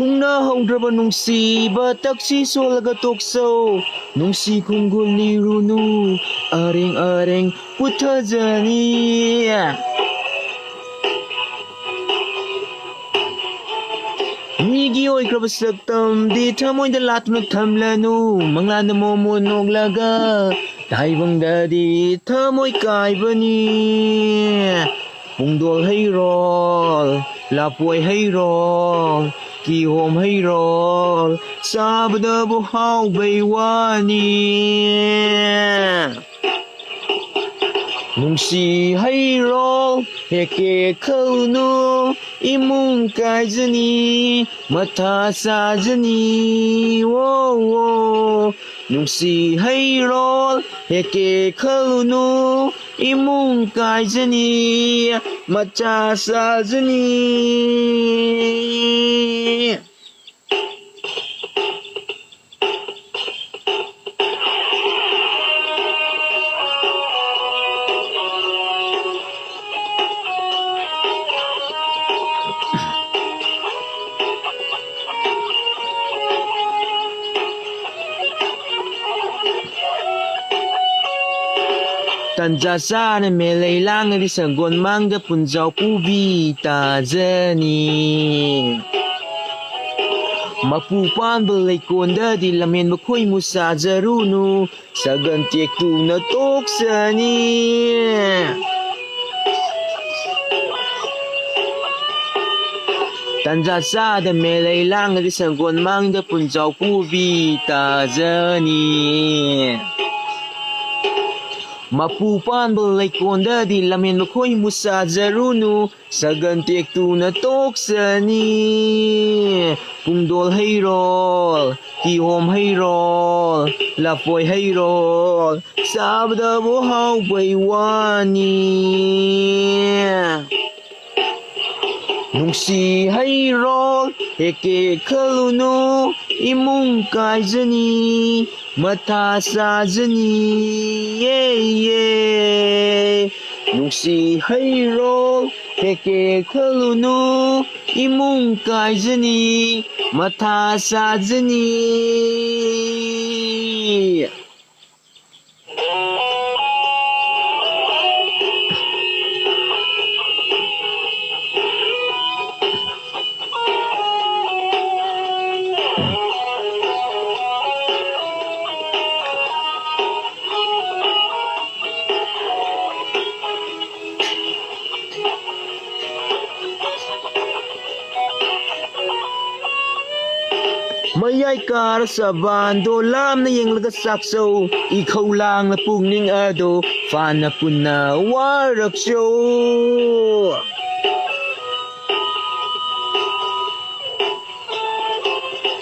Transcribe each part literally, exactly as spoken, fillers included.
ꯊꯨꯡꯅꯍꯧꯗ꯭ꯔꯕ ꯅꯨꯡꯁꯤꯕ ꯇꯛꯁꯤ ꯁꯣꯜꯂꯒ ꯇꯣꯛꯆꯧ꯫ ꯅꯨꯡꯁꯤ ꯈꯣꯡꯒꯨꯜ ꯂꯤꯔꯨꯅꯨ, ꯑꯔꯦꯡ ꯑꯔꯦꯡ ꯄꯨꯊꯖꯅꯤ꯫ ꯃꯤꯒꯤ ꯑꯣꯏꯈ꯭ꯔꯕ ꯁꯛꯇꯝꯗꯤ ꯊꯃꯣꯏꯗ ꯂꯥꯠꯇꯨꯅ ꯊꯝꯂꯅꯨ꯫ ꯃꯪꯂꯥꯟꯗ ꯃꯣꯃꯣꯟ ꯅꯣꯛꯂꯒ ꯇꯥꯏꯕꯪꯗꯗꯤ ꯊꯃꯣꯏ ꯀꯥꯏꯕꯅꯤ꯫ ꯄꯨꯡꯗꯣꯜ ꯍꯩꯔꯣꯜ, ꯂꯥꯄꯣꯏ ꯍꯩꯔꯣꯜ, ꯀꯤꯍꯣꯝ ꯍꯩꯔꯣꯜ, ꯆꯥꯕꯗꯕꯨ ꯍꯥꯎꯕꯩ ꯋꯥꯅꯤ꯫ ꯅꯨꯡꯁꯤ ꯍꯩꯔꯣꯜ, ꯍꯦꯛꯀꯦ ꯈꯜꯂꯨꯅꯨ, ꯏꯃꯨꯡ ꯀꯥꯏꯖꯅꯤ, ꯃꯊꯥ ꯁꯥꯖꯅꯤ꯫ ꯋꯣ, ꯋꯣ꯫ ꯅꯨꯡꯁꯤ ꯍꯩꯔꯣꯜ, ꯍꯦꯛꯀꯦ ꯈꯜꯂꯨꯅꯨ, ꯏꯃꯨꯡ ꯀꯥꯏꯖꯅꯤ, ꯃꯆꯥ ꯁꯥꯖꯅꯤ꯫ ꯇꯟꯖꯥ ꯆꯥꯅ ꯃꯦꯂꯩ ꯂꯥꯡꯉꯗꯤ ꯁꯪꯒꯣꯜ ꯃꯥꯡꯗ ꯄꯨꯟꯖꯥꯎ ꯄꯨꯕꯤ ꯇꯥꯖꯅꯤ꯫ ꯃꯄꯨ ꯄꯥꯟꯕ ꯂꯩꯀꯣꯟꯗꯗꯤ ꯂꯝꯍꯦꯟꯕ ꯈꯣꯏꯃꯨ ꯆꯥꯖꯔꯨꯅꯨ, ꯁꯒꯟ ꯇꯦꯛꯇꯨꯅ ꯇꯣꯛꯆꯅꯤ꯫ ꯇꯟꯖꯥ ꯆꯥꯗ ꯃꯦꯂꯩ ꯂꯥꯡꯉꯗꯤ ꯁꯪꯒꯣꯜ ꯃꯥꯡꯗ ꯄꯨꯟꯖꯥꯎ ꯄꯨꯕꯤ ꯇꯥꯖꯅꯤ꯫ ꯃꯄꯨ ꯄꯥꯟꯕ ꯂꯩꯀꯣꯟꯗꯗꯤ ꯂꯝꯍꯦꯟꯕ ꯈꯣꯏꯃꯨ ꯆꯥꯖꯔꯨꯅꯨ, ꯁꯒꯟ ꯇꯦꯛꯇꯨꯅ ꯇꯣꯛꯆꯅꯤ꯫ ꯄꯨꯡꯗꯣꯜ ꯍꯩꯔꯣꯜ, ꯀꯤꯍꯣꯝ ꯍꯩꯔꯣꯜ, ꯂꯐꯣꯏ ꯍꯩꯔꯣꯜ, ꯆꯥꯕꯗꯕꯨ ꯍꯥꯎꯕꯩ ꯋꯥꯅꯤ꯫ ꯅꯨꯡꯁꯤ ꯍꯩꯔꯣꯜ, ꯍꯦꯛꯀꯦ ꯈꯜꯂꯨꯅꯨ, ꯏꯃꯨꯡ ꯀꯥꯏꯖꯅꯤ, ꯃꯊꯥ ꯁꯥꯖꯅꯤ꯫ ꯌꯦ, ꯌꯦ꯫ ꯅꯨꯡꯁꯤ ꯍꯩꯔꯣ, ꯍꯦꯛ ꯍꯦꯛ ꯈꯜꯂꯨꯅꯨ, ꯏꯃꯨꯡ ꯀꯥꯏꯖꯅꯤ, ꯃꯊꯥ ꯁꯥꯖꯅꯤ꯫ ꯃꯌꯥꯏ ꯀꯥꯔ ꯁꯕꯥꯟꯗꯣ ꯂꯥꯞꯅ ꯌꯦꯡꯂꯒ ꯆꯥꯛꯆꯧ, ꯏꯈꯧ ꯂꯥꯡꯅ ꯄꯨꯛꯅꯤꯡ ꯑꯗꯣ ꯐꯥꯅ ꯄꯨꯟꯅ ꯋꯥꯔꯛꯆꯧ꯫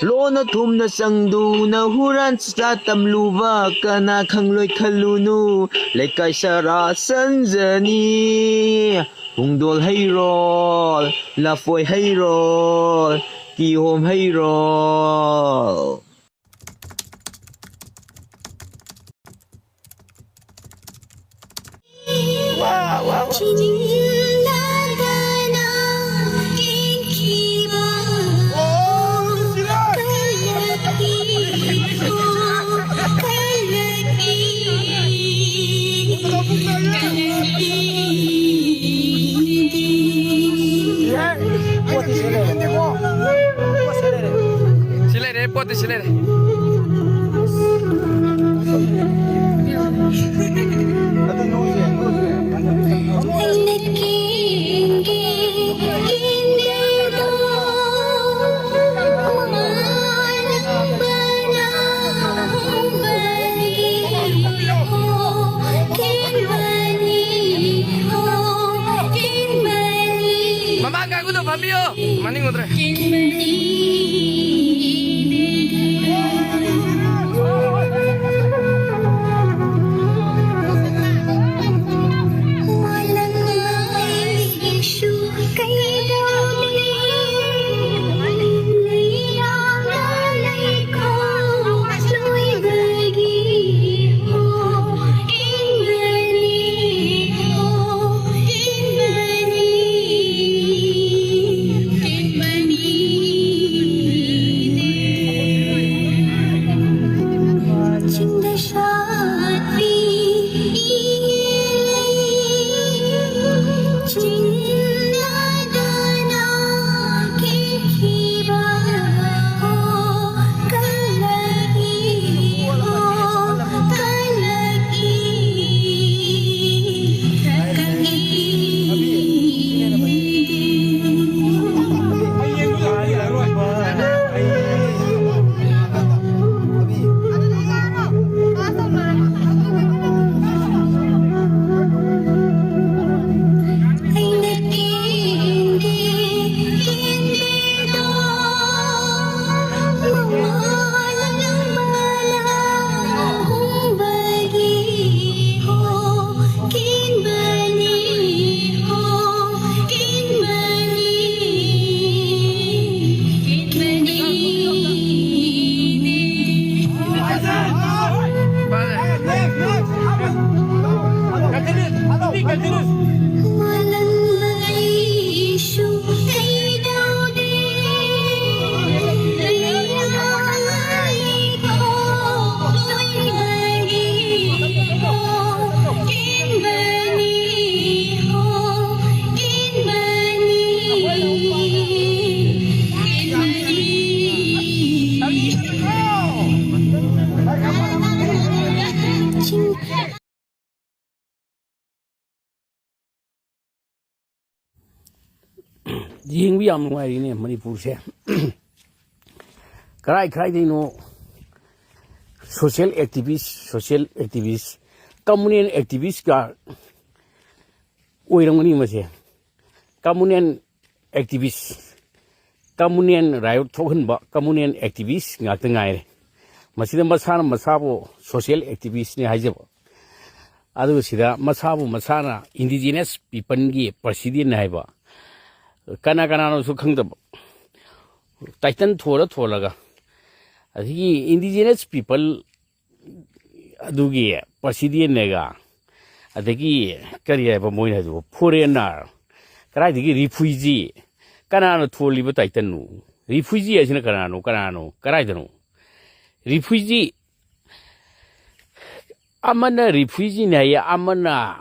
ꯂꯣꯟꯅ ꯊꯨꯝꯅ ꯆꯪꯗꯨꯅ ꯍꯨꯔꯥꯟ ꯆꯤꯊꯥ ꯇꯝꯂꯨꯕ ꯀꯅꯥ ꯈꯪꯂꯣꯏ ꯈꯜꯂꯨꯅꯨ, ꯂꯩꯀꯥꯏ ꯁꯔꯥ ꯁꯟꯖꯅꯤ꯫ ꯄꯨꯡꯗꯣꯜ ꯍꯩꯔꯣꯜ, ꯂꯐꯣꯏ ꯍꯩꯔꯣꯜ, ꯀꯤꯍꯣꯝ ꯍꯩꯔꯣꯜ꯫ ꯁꯤ ꯂꯩꯔꯦ, ꯄꯣꯠꯇꯤ ꯁꯤ ꯂꯩꯔꯦ꯫ ꯃꯃꯥꯡ ꯀꯥꯡꯕꯨꯗꯣ ꯐꯝꯕꯤꯌꯣ꯫ ꯃꯅꯤꯡ ꯎꯗ꯭ꯔꯦ꯫ ꯌꯦꯡꯕ ꯌꯥꯝ ꯅꯨꯡꯉꯥꯏꯔꯤꯅꯦ ꯃꯅꯤꯄꯨꯔꯁꯦ꯫ ꯀꯔꯥꯏ ꯀꯔꯥꯏꯗꯩꯅꯣ social activist, social activist, communal activist ꯀ ꯑꯣꯏꯔꯝꯒꯅꯤ ꯃꯁꯦ꯫ Communal activist, communal riot ꯊꯣꯛꯍꯟꯕ communal activist ꯉꯥꯛꯇ ꯉꯥꯏꯔꯦ꯫ ꯃꯁꯤꯗ ꯃꯁꯥꯅ ꯃꯁꯥꯕꯨ social activist ꯅꯤ ꯍꯥꯏꯖꯕ, ꯑꯗꯨꯒ ꯁꯤꯗ ꯃꯁꯥꯕꯨ ꯃꯁꯥꯅ indigenous people ꯒꯤ president ꯍꯥꯏꯕ, ꯀꯅꯥ ꯀꯅꯥꯅꯣꯁꯨ ꯈꯪꯗꯕ title ꯊꯣꯜꯂ ꯊꯣꯜꯂꯒ, ꯑꯗꯒꯤ indigenous people ꯑꯗꯨꯒꯤ president ꯅꯦꯒ, ꯑꯗꯒꯤ ꯀꯔꯤ ꯍꯥꯏꯕ ꯃꯣꯏꯅ ꯍꯥꯏꯗꯨꯕꯨ, foreigner, ꯀꯗꯥꯏꯗꯒꯤ refugee, ꯀꯅꯥꯅ ꯊꯣꯜꯂꯤꯕ title ꯅꯣ? Refugee ꯍꯥꯏꯁꯤꯅ ꯀꯅꯥꯅꯣ? ꯀꯅꯥꯅꯣ? ꯀꯗꯥꯏꯗꯅꯣ? Refugee, ꯑꯃꯅ refugee ꯅꯤ ꯍꯥꯏꯌꯦ, ꯑꯃꯅ,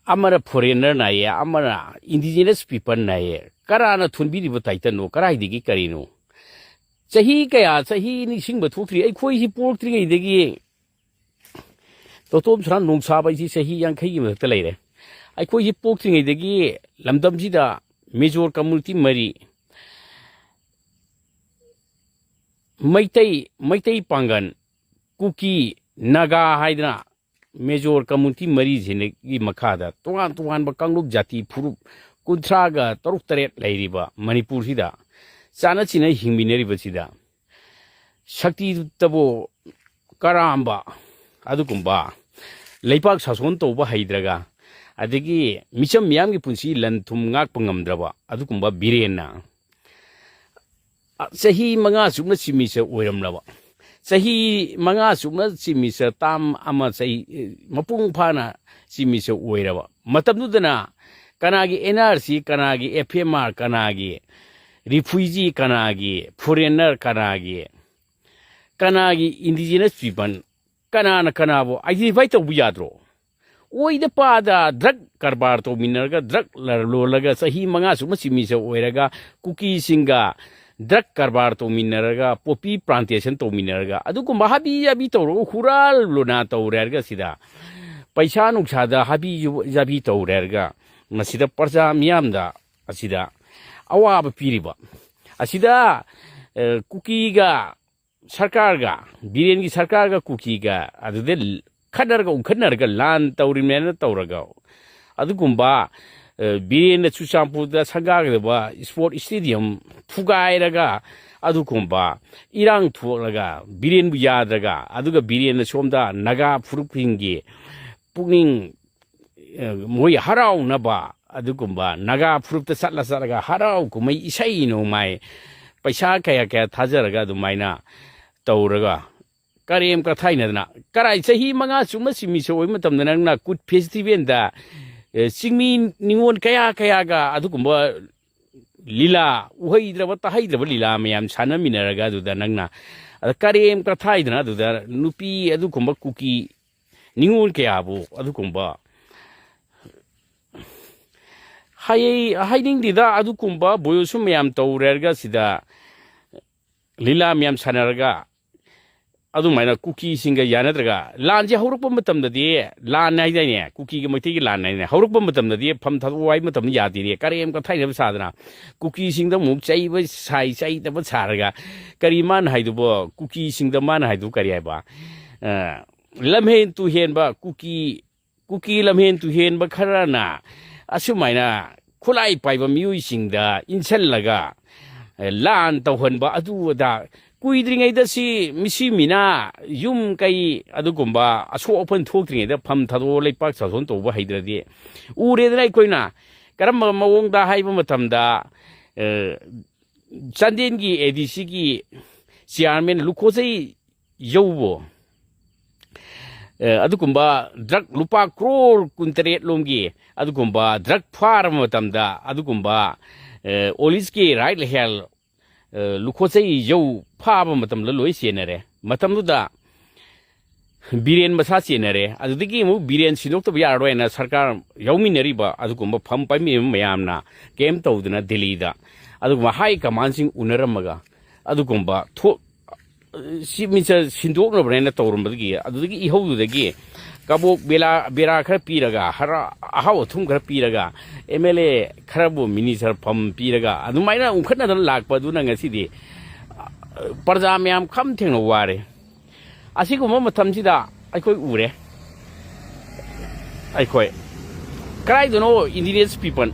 ꯑꯃꯅ foreigner ꯅꯤ ꯍꯥꯏꯌꯦ, ꯑꯃꯅ indigenous people ꯅꯤ ꯍꯥꯏꯌꯦ꯫ ꯀꯅꯥꯅ ꯊꯣꯟꯕꯤꯔꯤꯕ title ꯅꯣ? ꯀꯗꯥꯏꯗꯒꯤ ꯀꯔꯤꯅꯣ? ꯆꯍꯤ ꯀꯌꯥ, ꯆꯍꯤ ꯅꯤꯡꯁꯤꯡꯕ ꯊꯣꯛꯇ꯭ꯔꯤ꯫ ꯑꯩꯈꯣꯏꯁꯤ ꯄꯣꯛꯇ꯭ꯔꯤꯉꯩꯗꯒꯤ, ꯇꯣꯇꯣꯝ ꯁꯅꯥ ꯅꯣꯡꯁꯥꯕ ꯑꯩꯁꯤ ꯆꯍꯤ ꯌꯥꯡꯈꯩꯒꯤ ꯃꯊꯛꯇ ꯂꯩꯔꯦ꯫ ꯑꯩꯈꯣꯏꯁꯤ ꯄꯣꯛꯇ꯭ꯔꯤꯉꯩꯗꯒꯤ ꯂꯝꯗꯝꯁꯤꯗ major community ꯃꯔꯤ, ꯃꯩꯇꯩ, ꯃꯩꯇꯩ ꯄꯥꯡꯒꯟ, ꯀꯨꯀꯤ, ꯅꯥꯒꯥ ꯍꯥꯏꯗꯅ major community ꯃꯔꯤꯁꯤꯒꯤ ꯃꯈꯥꯗ ꯇꯣꯉꯥꯟ ꯇꯣꯉꯥꯟꯕ ꯀꯥꯡꯂꯨꯞ, ꯖꯥꯇꯤ, ꯐꯨꯔꯨꯞ ꯀꯨꯟꯊ꯭ꯔꯥꯒ ꯇꯔꯨꯛ ꯇꯔꯦꯠ ꯂꯩꯔꯤꯕ ꯃꯅꯤꯄꯨꯔꯁꯤꯗ ꯆꯥꯅ ꯆꯤꯅ ꯍꯤꯡꯃꯤꯟꯅꯔꯤꯕꯁꯤꯗ, ꯁꯛꯇꯤꯗꯕꯨ ꯀꯔꯥꯝꯕ ꯑꯗꯨꯒꯨꯝꯕ, ꯂꯩꯄꯥꯛ ꯁꯥꯁꯣꯟ ꯇꯧꯕ ꯍꯩꯇ꯭ꯔꯒ, ꯑꯗꯒꯤ ꯃꯤꯆꯝ ꯃꯤꯌꯥꯝꯒꯤ ꯄꯨꯟꯁꯤ ꯂꯟ ꯊꯨꯝ ꯉꯥꯛꯄ ꯉꯝꯗ꯭ꯔꯕ ꯑꯗꯨꯒꯨꯝꯕ ꯕꯤꯔꯦꯟꯅ, ꯑ, ꯆꯍꯤ ꯃꯉꯥ ꯆꯨꯞꯅ chief minister ꯑꯣꯏꯔꯝꯂꯕ, ꯆꯍꯤ ꯃꯉꯥ ꯆꯨꯞꯅ chief minister term ꯑꯃ ꯆꯍꯤ, ꯑꯦ, ꯃꯄꯨꯡ ꯐꯥꯅ chief minister ꯑꯣꯏꯔꯕ ꯃꯇꯝꯗꯨꯗꯅ ꯀꯅꯥꯒꯤ N R C, ꯀꯅꯥꯒꯤ F M R, ꯀꯅꯥꯒꯤ refugee, ꯀꯅꯥꯒꯤ foreigner, ꯀꯅꯥꯒꯤ, ꯀꯅꯥꯒꯤ indigenous people, ꯀꯅꯥꯅ ꯀꯅꯥꯕꯨ identify ꯇꯧꯕ ꯌꯥꯗ꯭ꯔꯣ? ꯑꯣꯏꯗ ꯄꯥꯗ drug ꯀꯔꯕꯥꯔ ꯇꯧꯃꯤꯟꯅꯔꯒ, drug ꯂ-, ꯂꯣꯜꯂꯒ, ꯆꯍꯤ ꯃꯉꯥ ꯆꯨꯞꯅ chief minister ꯑꯣꯏꯔꯒ, ꯀꯨꯀꯤꯁꯤꯡꯒ drug ꯀꯔꯕꯥꯔ ꯇꯧꯃꯤꯟꯅꯔꯒ, poppy plantation ꯇꯧꯃꯤꯟꯅꯔꯒ, ꯑꯗꯨꯒꯨꯝꯕ ꯍꯥꯕꯤ ꯖꯥꯕꯤ ꯇꯧꯔꯒ, ꯍꯨꯔꯥꯜ ꯂꯣꯅꯥ ꯇꯧꯔꯦ ꯍꯥꯏꯔꯒ, ꯁꯤꯗ ꯄꯩꯁꯥ ꯅꯨꯡꯁꯥꯗ ꯍꯥꯕꯤ ꯖꯥꯕꯤ ꯇꯧꯔꯦ ꯍꯥꯏꯔꯒ, ꯃꯁꯤꯗ ꯄ꯭ꯔꯖꯥ ꯃꯤꯌꯥꯝꯗ ꯑꯁꯤꯗ ꯑꯋꯥꯕ ꯄꯤꯔꯤꯕ ꯑꯁꯤꯗ, ꯑ, ꯀꯨꯀꯤꯒ ꯁꯔꯀꯥꯔꯒ, ꯕꯤꯔꯦꯟꯒꯤ ꯁꯔꯀꯥꯔꯒ ꯀꯨꯀꯤꯒ ꯑꯗꯨꯗ ꯈꯠꯅꯔꯒ, ꯎꯈꯠꯅꯔꯒ, ꯂꯥꯟ ꯇꯧꯔꯤꯃꯦꯅ ꯇꯧꯔꯒ, ꯑꯗꯨꯒꯨꯝꯕ, ꯑ, ꯕꯤꯔꯦꯟꯅ ꯆꯨꯔꯆꯥꯟꯄꯨꯔꯗ ꯁꯪꯒꯥꯒꯗꯕ ꯏꯁꯄꯣꯔꯠ ꯁ꯭ꯇꯦꯗꯤꯌꯝ ꯊꯨꯒꯥꯏꯔꯒ, ꯑꯗꯨꯒꯨꯝꯕ ꯏꯔꯥꯡ ꯊꯣꯛꯂꯒ, ꯕꯤꯔꯦꯟꯕꯨ ꯌꯥꯗ꯭ꯔꯒ, ꯑꯗꯨꯒ ꯕꯤꯔꯦꯟꯅ ꯁꯣꯝꯗ ꯅꯥꯒꯥ ꯐꯨꯔꯨꯞꯁꯤꯡꯒꯤ ꯄꯨꯛꯅꯤꯡ, ꯑ, ꯃꯣꯏ ꯍꯔꯥꯎꯅꯕ, ꯑꯗꯨꯒꯨꯝꯕ ꯅꯥꯒꯥ ꯐꯨꯔꯨꯞꯇ ꯆꯠꯂ ꯆꯠꯂꯒ ꯍꯔꯥꯎ ꯀꯨꯝꯍꯩ, ꯏꯁꯩ ꯅꯣꯡꯃꯥꯏ, ꯄꯩꯁꯥ ꯀꯌꯥ ꯀꯌꯥ ꯊꯥꯖꯔꯒ ꯑꯗꯨꯃꯥꯏꯅ ꯇꯧꯔꯒ, ꯀꯔꯦꯝ ꯀꯊꯥꯏꯅꯗꯅ, ꯀꯔꯥꯏ, ꯆꯍꯤ ꯃꯉꯥ ꯆꯨꯝꯅ ꯆꯤꯡꯃꯤ ꯁꯣꯛꯄꯒꯤ ꯃꯇꯝꯗ ꯅꯪꯅ ꯀꯨꯠ ꯐꯦꯁꯇꯤꯚꯦꯜꯗ, ꯑꯦ, ꯆꯤꯡꯃꯤ ꯅꯤꯉꯣꯜ ꯀꯌꯥ ꯀꯌꯥꯒ ꯑꯗꯨꯒꯨꯝꯕ ꯂꯤꯂꯥ, ꯎꯍꯩꯗ꯭ꯔꯕ ꯇꯥꯍꯩꯗ꯭ꯔꯕ ꯂꯤꯂꯥ ꯃꯌꯥꯝ ꯁꯥꯟꯅꯃꯤꯟꯅꯔꯒ ꯑꯗꯨꯗ ꯅꯪꯅ, ꯑꯗ ꯀꯔꯦꯝ ꯀꯊꯥꯏꯗꯅ ꯑꯗꯨꯗ ꯅꯨꯄꯤ ꯑꯗꯨꯒꯨꯝꯕ ꯀꯨꯀꯤ ꯅꯤꯉꯣꯜ ꯀꯌꯥꯕꯨ ꯑꯗꯨꯒꯨꯝꯕ ꯍꯥꯏ-, ꯍꯥꯏꯅꯤꯡꯗꯦꯗ꯫ ꯑꯗꯨꯒꯨꯝꯕ ꯕꯣꯌꯣꯁꯨ ꯃꯌꯥꯝ ꯇꯧꯔꯦ ꯍꯥꯏꯔꯒ ꯁꯤꯗ ꯂꯤꯂꯥ ꯃꯌꯥꯝ ꯁꯥꯟꯅꯔꯒ ꯑꯗꯨꯃꯥꯏꯅ ꯀꯨꯀꯤꯁꯤꯡꯒ ꯌꯥꯅꯗ꯭ꯔꯒ, ꯂꯥꯟꯁꯦ ꯍꯧꯔꯛꯄ ꯃꯇꯝꯗꯗꯤ, ꯂꯥꯟ ꯍꯥꯏꯗꯥꯏꯅꯦ, ꯀꯨꯀꯤꯒ ꯃꯩꯇꯩꯒꯤ ꯂꯥꯟ ꯍꯥꯏꯅꯦ, ꯍꯧꯔꯛꯄ ꯃꯇꯝꯗꯗꯤ ꯐꯝ ꯊꯥꯗꯣꯛꯑꯣ ꯍꯥꯏꯕ ꯃꯇꯝꯗ ꯌꯥꯗꯦꯅꯦ, ꯀꯔꯦꯝ ꯀꯊꯥꯏꯅꯕ ꯁꯥꯗꯅ ꯀꯨꯀꯤꯁꯤꯡꯗ ꯑꯃꯨꯛ ꯆꯩꯕ ꯁꯥꯏ, ꯆꯩꯗꯕ ꯁꯥꯔꯒ, ꯀꯔꯤ ꯃꯥꯅ ꯍꯥꯏꯗꯨꯕꯣ? ꯀꯨꯀꯤꯁꯤꯡꯗ ꯃꯥꯅ ꯍꯥꯏꯗꯨꯕꯨ ꯀꯔꯤ ꯍꯥꯏꯕ? ꯑ, ꯂꯝꯍꯦꯟ ꯇꯨꯍꯦꯟꯕ ꯀꯨꯀꯤ, ꯀꯨꯀꯤ ꯂꯝꯍꯦꯟ ꯇꯨꯍꯦꯟꯕ ꯈꯔꯅ ꯑꯁꯨꯃꯥꯏꯅ ꯈꯨꯠꯂꯥꯏ ꯄꯥꯏꯕ ꯃꯤꯑꯣꯏꯁꯤꯡꯗ ꯏꯟꯁꯤꯜꯂꯒ, ꯑꯦ, ꯂꯥꯟ ꯇꯧꯍꯟꯕ, ꯑꯗꯨ ꯑꯗꯥ, ꯀꯨꯏꯗ꯭ꯔꯤꯉꯩꯗ ꯁꯤ ꯃꯤꯁꯤ ꯃꯤꯅꯥ, ꯌꯨꯝ ꯀꯩ, ꯑꯗꯨꯒꯨꯝꯕ ꯑꯁꯣꯛ ꯑꯄꯟ ꯊꯣꯛꯇ꯭ꯔꯤꯉꯩꯗ ꯐꯝ ꯊꯥꯗꯣꯛꯑ ꯂꯩꯄꯥꯛ ꯁꯥꯁꯣꯟ ꯇꯧꯕ ꯍꯩꯗ꯭ꯔꯗꯤ, ꯎꯔꯦꯗꯅ ꯑꯩꯈꯣꯏꯅ ꯀꯔꯝꯕ ꯃꯑꯣꯡꯗ ꯍꯥꯏꯕ ꯃꯇꯝꯗ, ꯑꯦ, ꯆꯥꯟꯗꯦꯜꯒꯤ ꯑꯦ ꯗꯤ ꯁꯤꯒꯤ ꯆꯤꯌꯥꯔꯃꯦꯟ ꯂꯨꯈꯣꯖꯩ ꯌꯧꯕꯣ, ꯑꯦ, ꯑꯗꯨꯒꯨꯝꯕ ꯗ꯭ꯔꯒ ꯂꯨꯄꯥ ꯀ꯭ꯔꯣꯔ ꯀꯨꯟꯇꯔꯦꯠ ꯂꯣꯝꯒꯤ ꯑꯗꯨꯒꯨꯝꯕ ꯗ꯭ꯔꯒ ꯐꯥꯔꯕ ꯃꯇꯝꯗ, ꯑꯗꯨꯒꯨꯝꯕ, ꯑꯦ, ꯑꯣꯂꯤꯁꯀꯤ ꯔꯥꯏꯠ ꯍꯦꯜ, ꯑꯦ, ꯂꯨꯈꯣꯆꯩ ꯌꯧ ꯐꯥꯕ ꯃꯇꯝꯗ ꯂꯣꯏ ꯆꯦꯟꯅꯔꯦ꯫ ꯃꯇꯝꯗꯨꯗ ꯕꯤꯔꯦꯟ ꯃꯁꯥ ꯆꯦꯟꯅꯔꯦ꯫ ꯑꯗꯨꯗꯒꯤ ꯑꯃꯨꯛ ꯕꯤꯔꯦꯟ ꯁꯤꯟꯗꯣꯛꯇꯕ ꯌꯥꯔꯔꯣꯏꯅ ꯁꯔꯀꯥꯔ ꯌꯥꯎꯃꯤꯟꯅꯔꯤꯕ ꯑꯗꯨꯒꯨꯝꯕ ꯐꯝ ꯄꯥꯏꯃꯤꯟꯅꯔꯤꯕ ꯃꯌꯥꯝꯅ ꯀꯦꯝ ꯇꯧꯗꯅ ꯗꯦꯜꯂꯤꯗ ꯑꯗꯨꯒꯨꯝꯕ ꯍꯥꯏ ꯀꯃꯥꯟꯁꯤꯡ ꯎꯅꯔꯝꯃꯒ ꯑꯗꯨꯒꯨꯝꯕ ꯊꯣꯛ-, ꯆꯤꯐ ꯃꯤꯅꯤꯁꯇꯔ ꯁꯤꯟꯗꯣꯛꯅꯕꯅꯦꯅ ꯇꯧꯔꯝꯕꯗꯒꯤ, ꯑꯗꯨꯗꯒꯤ ꯏꯍꯧꯗꯨꯗꯒꯤ ꯀꯕꯣꯛ ꯕꯦꯂꯥ ꯕꯦꯔꯥ ꯈꯔ ꯄꯤꯔꯒ, ꯍꯔ ꯑꯍꯥꯎ ꯑꯊꯨꯝ ꯈꯔ ꯄꯤꯔꯒ, ꯑꯦꯝ ꯑꯦꯜ ꯑꯦ ꯈꯔꯕꯨ ꯃꯤꯅꯤꯁꯇꯔ ꯐꯝ ꯄꯤꯔꯒ, ꯑꯗꯨꯃꯥꯏꯅ ꯎꯪꯈꯠꯅꯗꯅ ꯂꯥꯛꯄ ꯑꯗꯨꯅ ꯉꯁꯤꯗꯤ, ꯑ, ꯄ꯭ꯔꯖꯥ ꯃꯌꯥꯝ ꯈꯝ ꯊꯦꯡꯅ ꯋꯥꯔꯦ꯫ ꯑꯁꯤꯒꯨꯝꯕ ꯃꯇꯝꯁꯤꯗ ꯑꯩꯈꯣꯏ ꯎꯔꯦ꯫ ꯑꯩꯈꯣꯏ ꯀꯗꯥꯏꯗꯅꯣ indigenous people,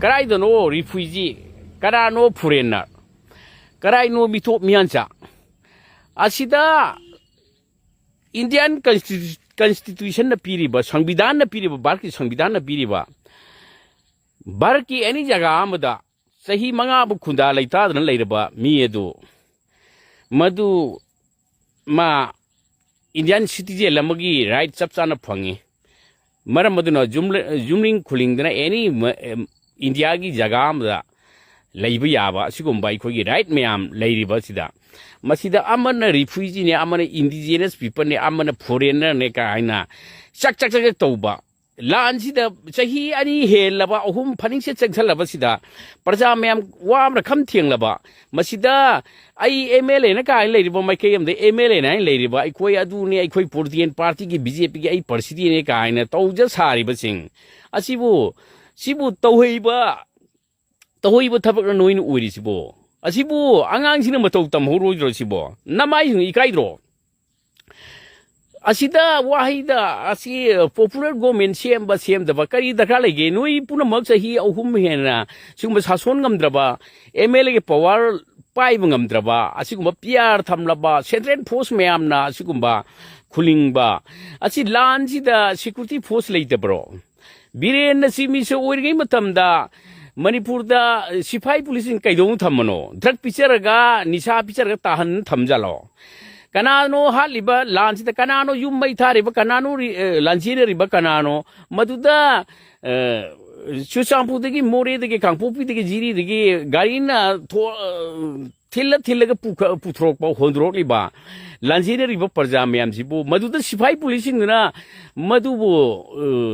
ꯀꯗꯥꯏꯗꯅꯣ refugee, ꯀꯅꯥꯅꯣ foreigner, ꯀꯗꯥꯏꯅꯣ ꯃꯤꯇꯣꯞ ꯃꯤꯌꯥꯟꯆꯥ? ꯑꯁꯤꯗ Indian Constitu-, Constitutionꯅ ꯄꯤꯔꯤꯕ, ꯁꯪꯕꯤꯙꯥꯟꯅ ꯄꯤꯔꯤꯕ, ꯚꯥꯔꯠꯀꯤ ꯁꯪꯕꯤꯙꯥꯟꯅ ꯄꯤꯔꯤꯕ, ꯚꯥꯔꯠꯀꯤ ꯑꯦꯅꯤ ꯖꯒꯥ ꯑꯃꯗ ꯆꯍꯤ ꯃꯉꯥꯕꯨ ꯈꯨꯟꯗꯥ ꯂꯩꯇꯥꯗꯅ ꯂꯩꯔꯕ ꯃꯤ ꯑꯗꯨ, ꯃꯗꯨ ꯃꯥ Indian citizen ꯑꯃꯒꯤ right ꯆꯞ ꯆꯥꯅ ꯐꯪꯉꯤ꯫ ꯃꯔꯝ ꯑꯗꯨꯅ ꯌꯨꯝ-, ꯌꯨꯝꯂꯤꯡ ꯈꯨꯂꯤꯡꯗꯅ ꯑꯦꯅꯤ ꯃ-, ꯑꯦꯝ, ꯏꯟꯗꯤꯌꯥꯒꯤ ꯖꯒꯥ ꯑꯃꯗ ꯂꯩꯕ ꯌꯥꯕ ꯑꯁꯤꯒꯨꯝꯕ ꯑꯩꯈꯣꯏꯒꯤ right ꯃꯌꯥꯝ ꯂꯩꯔꯤꯕ ꯑꯁꯤꯗ, ꯃꯁꯤꯗ ꯑꯃꯅ refugeeꯅꯦ, ꯑꯃꯅ indigenous peopleꯅꯦ, ꯑꯃꯅ foreignerꯅꯦ ꯀꯥ ꯍꯥꯏꯅ ꯆꯛ ꯆꯛ ꯆꯛ ꯆꯛ ꯇꯧꯕ, ꯂꯥꯟꯁꯤꯗ ꯆꯍꯤ ꯑꯅꯤ ꯍꯦꯜꯂꯕ, ꯑꯍꯨꯝ ꯐꯅꯤꯡꯁꯦ ꯆꯪꯁꯜꯂꯕꯁꯤꯗ, ꯄ꯭ꯔꯖꯥ ꯃꯌꯥꯝ ꯋꯥꯕꯅ ꯈꯝ ꯊꯦꯡꯂꯕ, ꯃꯁꯤꯗ ꯑꯩ ꯑꯦꯝ ꯑꯦꯜ ꯑꯦꯅ ꯀꯥꯏꯅ ꯂꯩꯔꯤꯕ ꯃꯥꯏꯀꯩ ꯑꯃꯗ ꯑꯦꯝ ꯑꯦꯜ ꯑꯦꯅ ꯍꯥꯏꯅ ꯂꯩꯔꯤꯕ, ꯑꯩꯈꯣꯏ ꯑꯗꯨꯅꯤ, ꯑꯩꯈꯣꯏ political partyꯒꯤ, ꯕꯤ ꯖꯦ ꯄꯤꯒꯤ ꯑꯩ presidentꯅꯦ ꯀꯥꯏꯅ ꯇꯧꯖ ꯁꯥꯔꯤꯕꯁꯤꯡ ꯑꯁꯤꯕꯨ, ꯁꯤꯕꯨ ꯇꯧꯍꯩꯕ, ꯇꯧꯍꯩꯕ ꯊꯕꯛꯅ ꯅꯣꯏꯅ ꯑꯣꯏꯔꯤꯁꯤꯕꯣ? ꯑꯁꯤꯕꯨ ꯑꯉꯥꯡꯁꯤꯡꯅ ꯃꯇꯧ ꯇꯝꯍꯧꯔꯣꯏꯗ꯭ꯔꯣ ꯁꯤꯕꯣ? ꯅꯃꯥꯏꯁꯤꯡ ꯏꯀꯥꯏꯗ꯭ꯔꯣ? ꯑꯁꯤꯗ ꯋꯥꯍꯩꯗ ꯑꯁꯤ popular government ꯁꯦꯝꯕ ꯁꯦꯝꯗꯕ ꯀꯔꯤ ꯗꯔꯀꯥꯔ ꯂꯩꯒꯦ? ꯅꯣꯏ ꯄꯨꯝꯅꯃꯛ ꯆꯍꯤ ꯑꯍꯨꯝ ꯍꯦꯟꯅ ꯁꯤꯒꯨꯝꯕ ꯁꯥꯁꯣꯟ ꯉꯝꯗ꯭ꯔꯕ, ꯑꯦꯝ ꯑꯦꯜ ꯑꯦꯒꯤ power ꯄꯥꯏꯕ ꯉꯝꯗ꯭ꯔꯕ, ꯑꯁꯤꯒꯨꯝꯕ ꯄꯤ ꯑꯥꯔ ꯊꯝꯂꯕ, central force ꯃꯌꯥꯝꯅ ꯑꯁꯤꯒꯨꯝꯕ ꯈꯨꯂꯤꯡꯕ, ꯑꯁꯤ ꯂꯥꯟꯁꯤꯗ security force ꯂꯩꯇꯕ꯭ꯔꯣ? ꯕꯤꯔꯦꯟꯅ ꯆꯤꯞ ꯃꯤꯅꯤꯁꯇꯔ ꯑꯣꯏꯔꯤꯉꯩ ꯃꯇꯝꯗ ꯃꯅꯤꯄꯨꯔꯗ ꯁꯤꯐꯥꯏ ꯄꯨꯂꯤꯁꯁꯤꯡ ꯀꯩꯗꯧꯅ ꯊꯝꯕꯅꯣ? ꯗ꯭ꯔꯒ ꯄꯤꯖꯔꯒ, ꯅꯤꯁꯥ ꯄꯤꯖꯔꯒ ꯇꯥꯍꯟ ꯊꯝꯖꯥꯠꯂꯣ? ꯀꯅꯥꯅꯣ ꯍꯥꯠꯂꯤꯕ ꯂꯥꯟꯁꯤꯗ? ꯀꯅꯥꯅꯣ ꯌꯨꯝ ꯃꯩ ꯊꯥꯔꯤꯕ? ꯀꯅꯥꯅꯣ ꯔꯤ-, ꯑ, ꯂꯥꯟꯖꯦꯟꯅꯔꯤꯕ? ꯀꯅꯥꯅꯣ? ꯃꯗꯨꯗ, ꯑ, ꯆꯨꯔꯆꯥꯟꯄꯨꯔꯗꯒꯤ, ꯃꯣꯔꯦꯗꯒꯤ, ꯀꯥꯡꯄꯣꯛꯄꯤꯗꯒꯤ, ꯖꯤꯔꯤꯗꯒꯤ ꯒꯥꯔꯤꯅ ꯊꯣ-, ꯑ, ꯊꯤꯜꯂ ꯊꯤꯜꯂꯒ ꯄꯨꯈ-, ꯄꯨꯊꯣꯔꯛꯄ, ꯍꯣꯟꯗꯣꯔꯛꯂꯤꯕ, ꯂꯥꯟꯖꯦꯟꯅꯔꯤꯕ ꯄ꯭ꯔꯖꯥ ꯃꯌꯥꯝꯁꯤꯕꯨ, ꯃꯗꯨꯗ ꯁꯤꯐꯥꯏ ꯄꯨꯂꯤꯁꯁꯤꯡꯗꯨꯅ ꯃꯗꯨꯕꯨ,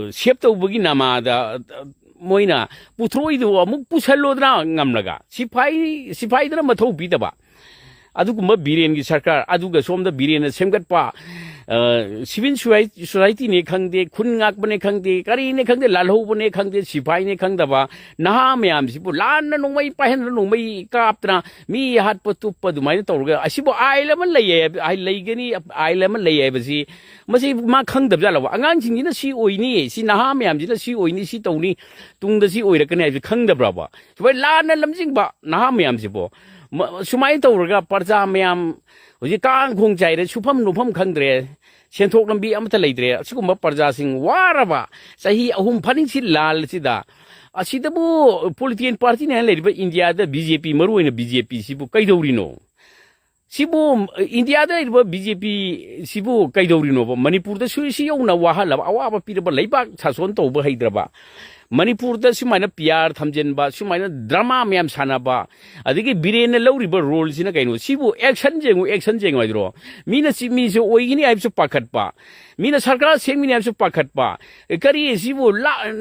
ꯑ, save ꯇꯧꯕꯒꯤ ꯅꯃꯥꯗ, ꯑ, ꯃꯣꯏꯅ ꯄꯨꯊꯣꯔꯛꯏꯗꯨ ꯑꯃꯨꯛ ꯄꯨꯁꯜꯂꯣꯗꯅ ꯉꯝꯂꯒ, ꯁꯤꯐꯥꯏ, ꯁꯤꯐꯥꯏꯗꯨꯅ ꯃꯊꯧ ꯄꯤꯗꯕ꯫ ꯑꯗꯨꯒꯨꯝꯕ ꯕꯤꯔꯦꯟꯒꯤ ꯁꯔꯀꯥꯔ, ꯑꯗꯨꯒ ꯁꯣꯝꯗ ꯕꯤꯔꯦꯟꯅ ꯁꯦꯝꯒꯠꯄ, ꯑ, civil society-ꯅꯦ ꯈꯪꯗꯦ, ꯈꯨꯟ ꯉꯥꯛꯄꯅꯦ ꯈꯪꯗꯦ, ꯀꯔꯤꯅꯦ ꯈꯪꯗꯦ, ꯂꯥꯜꯍꯧꯕꯅꯦ ꯈꯪꯗꯦ, ꯁꯤꯐꯥꯏꯅꯦ ꯈꯪꯗꯕ, ꯅꯍꯥ ꯃꯌꯥꯝꯁꯤꯕꯨ ꯂꯥꯟꯅ ꯅꯣꯡꯃꯩ ꯄꯥꯏꯍꯟꯗꯅ ꯅꯣꯡꯃꯩ ꯀꯥꯞꯇꯅ ꯃꯤ ꯍꯥꯠꯄ ꯇꯨꯞꯄ ꯑꯗꯨꯃꯥꯏꯅ ꯇꯧꯔꯒ, ꯑꯁꯤꯕꯨ ꯑꯥꯏꯟ ꯑꯃ ꯂꯩ ꯍꯥꯏꯕ, ꯂꯩꯒꯅꯤ, ꯑꯥꯏꯟ ꯑꯃ ꯂꯩ ꯍꯥꯏꯕꯁꯤ ꯃꯁꯤ ꯃꯥ ꯈꯪꯗꯕ ꯖꯥꯠꯂꯕ? ꯑꯉꯥꯡꯁꯤꯡꯁꯤꯅ ꯁꯤ ꯑꯣꯏꯅꯤ, ꯁꯤ ꯅꯍꯥ ꯃꯌꯥꯝꯁꯤꯅ ꯁꯤ ꯑꯣꯏꯅꯤ, ꯁꯤ ꯇꯧꯅꯤ, ꯇꯨꯡꯗ ꯁꯤ ꯑꯣꯏꯔꯛꯀꯅꯤ ꯍꯥꯏꯕꯁꯤ ꯈꯪꯗꯕ꯭ꯔꯕ? ꯁꯨꯃꯥꯏꯅ ꯂꯥꯟꯅ ꯂꯝꯖꯤꯡꯕ ꯅꯍꯥ ꯃꯌꯥꯝꯁꯤꯕꯨ꯫ ꯃ-, ꯁꯨꯃꯥꯏꯅ ꯇꯧꯔꯒ ꯄ꯭ꯔꯖꯥ ꯃꯌꯥꯝ ꯍꯧꯖꯤꯛ ꯀꯥꯡ ꯈꯣꯡ ꯆꯥꯏꯔꯦ, ꯁꯨꯐꯝ ꯅꯣꯝꯐꯝ ꯈꯪꯗ꯭ꯔꯦ, ꯁꯦꯟꯊꯣꯛ ꯂꯝꯕꯤ ꯑꯃꯠꯇ ꯂꯩꯇ꯭ꯔꯦ꯫ ꯑꯁꯤꯒꯨꯝꯕ ꯄ꯭ꯔꯖꯥꯁꯤꯡ ꯋꯥꯔꯕ ꯆꯍꯤ ꯑꯍꯨꯝ ꯐꯥꯅꯤꯡꯁꯤ ꯂꯥꯜ ꯑꯁꯤꯗ, ꯑꯁꯤꯗꯕꯨ political party-ꯅꯦ ꯍꯥꯏꯅ ꯂꯩꯔꯤꯕ ꯏꯟꯗꯤꯌꯥꯗ B J P, ꯃꯔꯨꯑꯣꯏꯅ B J P ꯁꯤꯕꯨ ꯀꯩꯗꯧꯔꯤꯅꯣ? ꯁꯤꯕꯨ, ꯏꯟꯗꯤꯌꯥꯗ ꯂꯩꯔꯤꯕ B J P ꯁꯤꯕꯨ ꯀꯩꯗꯧꯔꯤꯅꯣꯕ? ꯃꯅꯤꯄꯨꯔꯗꯁꯨ ꯁꯤ ꯌꯧꯅ ꯋꯥꯍꯜꯂꯕ, ꯑꯋꯥꯕ ꯄꯤꯔꯕ, ꯂꯩꯕꯥꯛ ꯁꯥꯁꯣꯟ ꯇꯧꯕ ꯍꯩꯇ꯭ꯔꯕ, ꯃꯅꯤꯄꯨꯔꯗ ꯁꯨꯃꯥꯏꯅ P R ꯊꯝꯖꯤꯟꯕ, ꯁꯨꯃꯥꯏꯅ drama ꯃꯌꯥꯝ ꯁꯥꯟꯅꯕ, ꯑꯗꯒꯤ ꯕꯤꯔꯦꯟꯅ ꯂꯧꯔꯤꯕ role-ꯁꯤꯅ ꯀꯩꯅꯣ? ꯁꯤꯕꯨ action ꯌꯦꯡꯉꯨ, action ꯌꯦꯡꯉꯨ ꯍꯥꯏꯗ꯭ꯔꯣ? ꯃꯤꯅ ꯁꯤ, ꯃꯤꯁꯦ ꯑꯣꯏꯒꯅꯤ ꯍꯥꯏꯕꯁꯨ ꯄꯥꯈꯠꯄ, ꯃꯤꯅ ꯁꯔꯀꯥꯔ ꯁꯦꯝꯒꯅꯤ ꯍꯥꯏꯕꯁꯨ ꯄꯥꯈꯠꯄ, ꯀꯔꯤ ꯁꯤꯕꯨ ꯂꯥ-,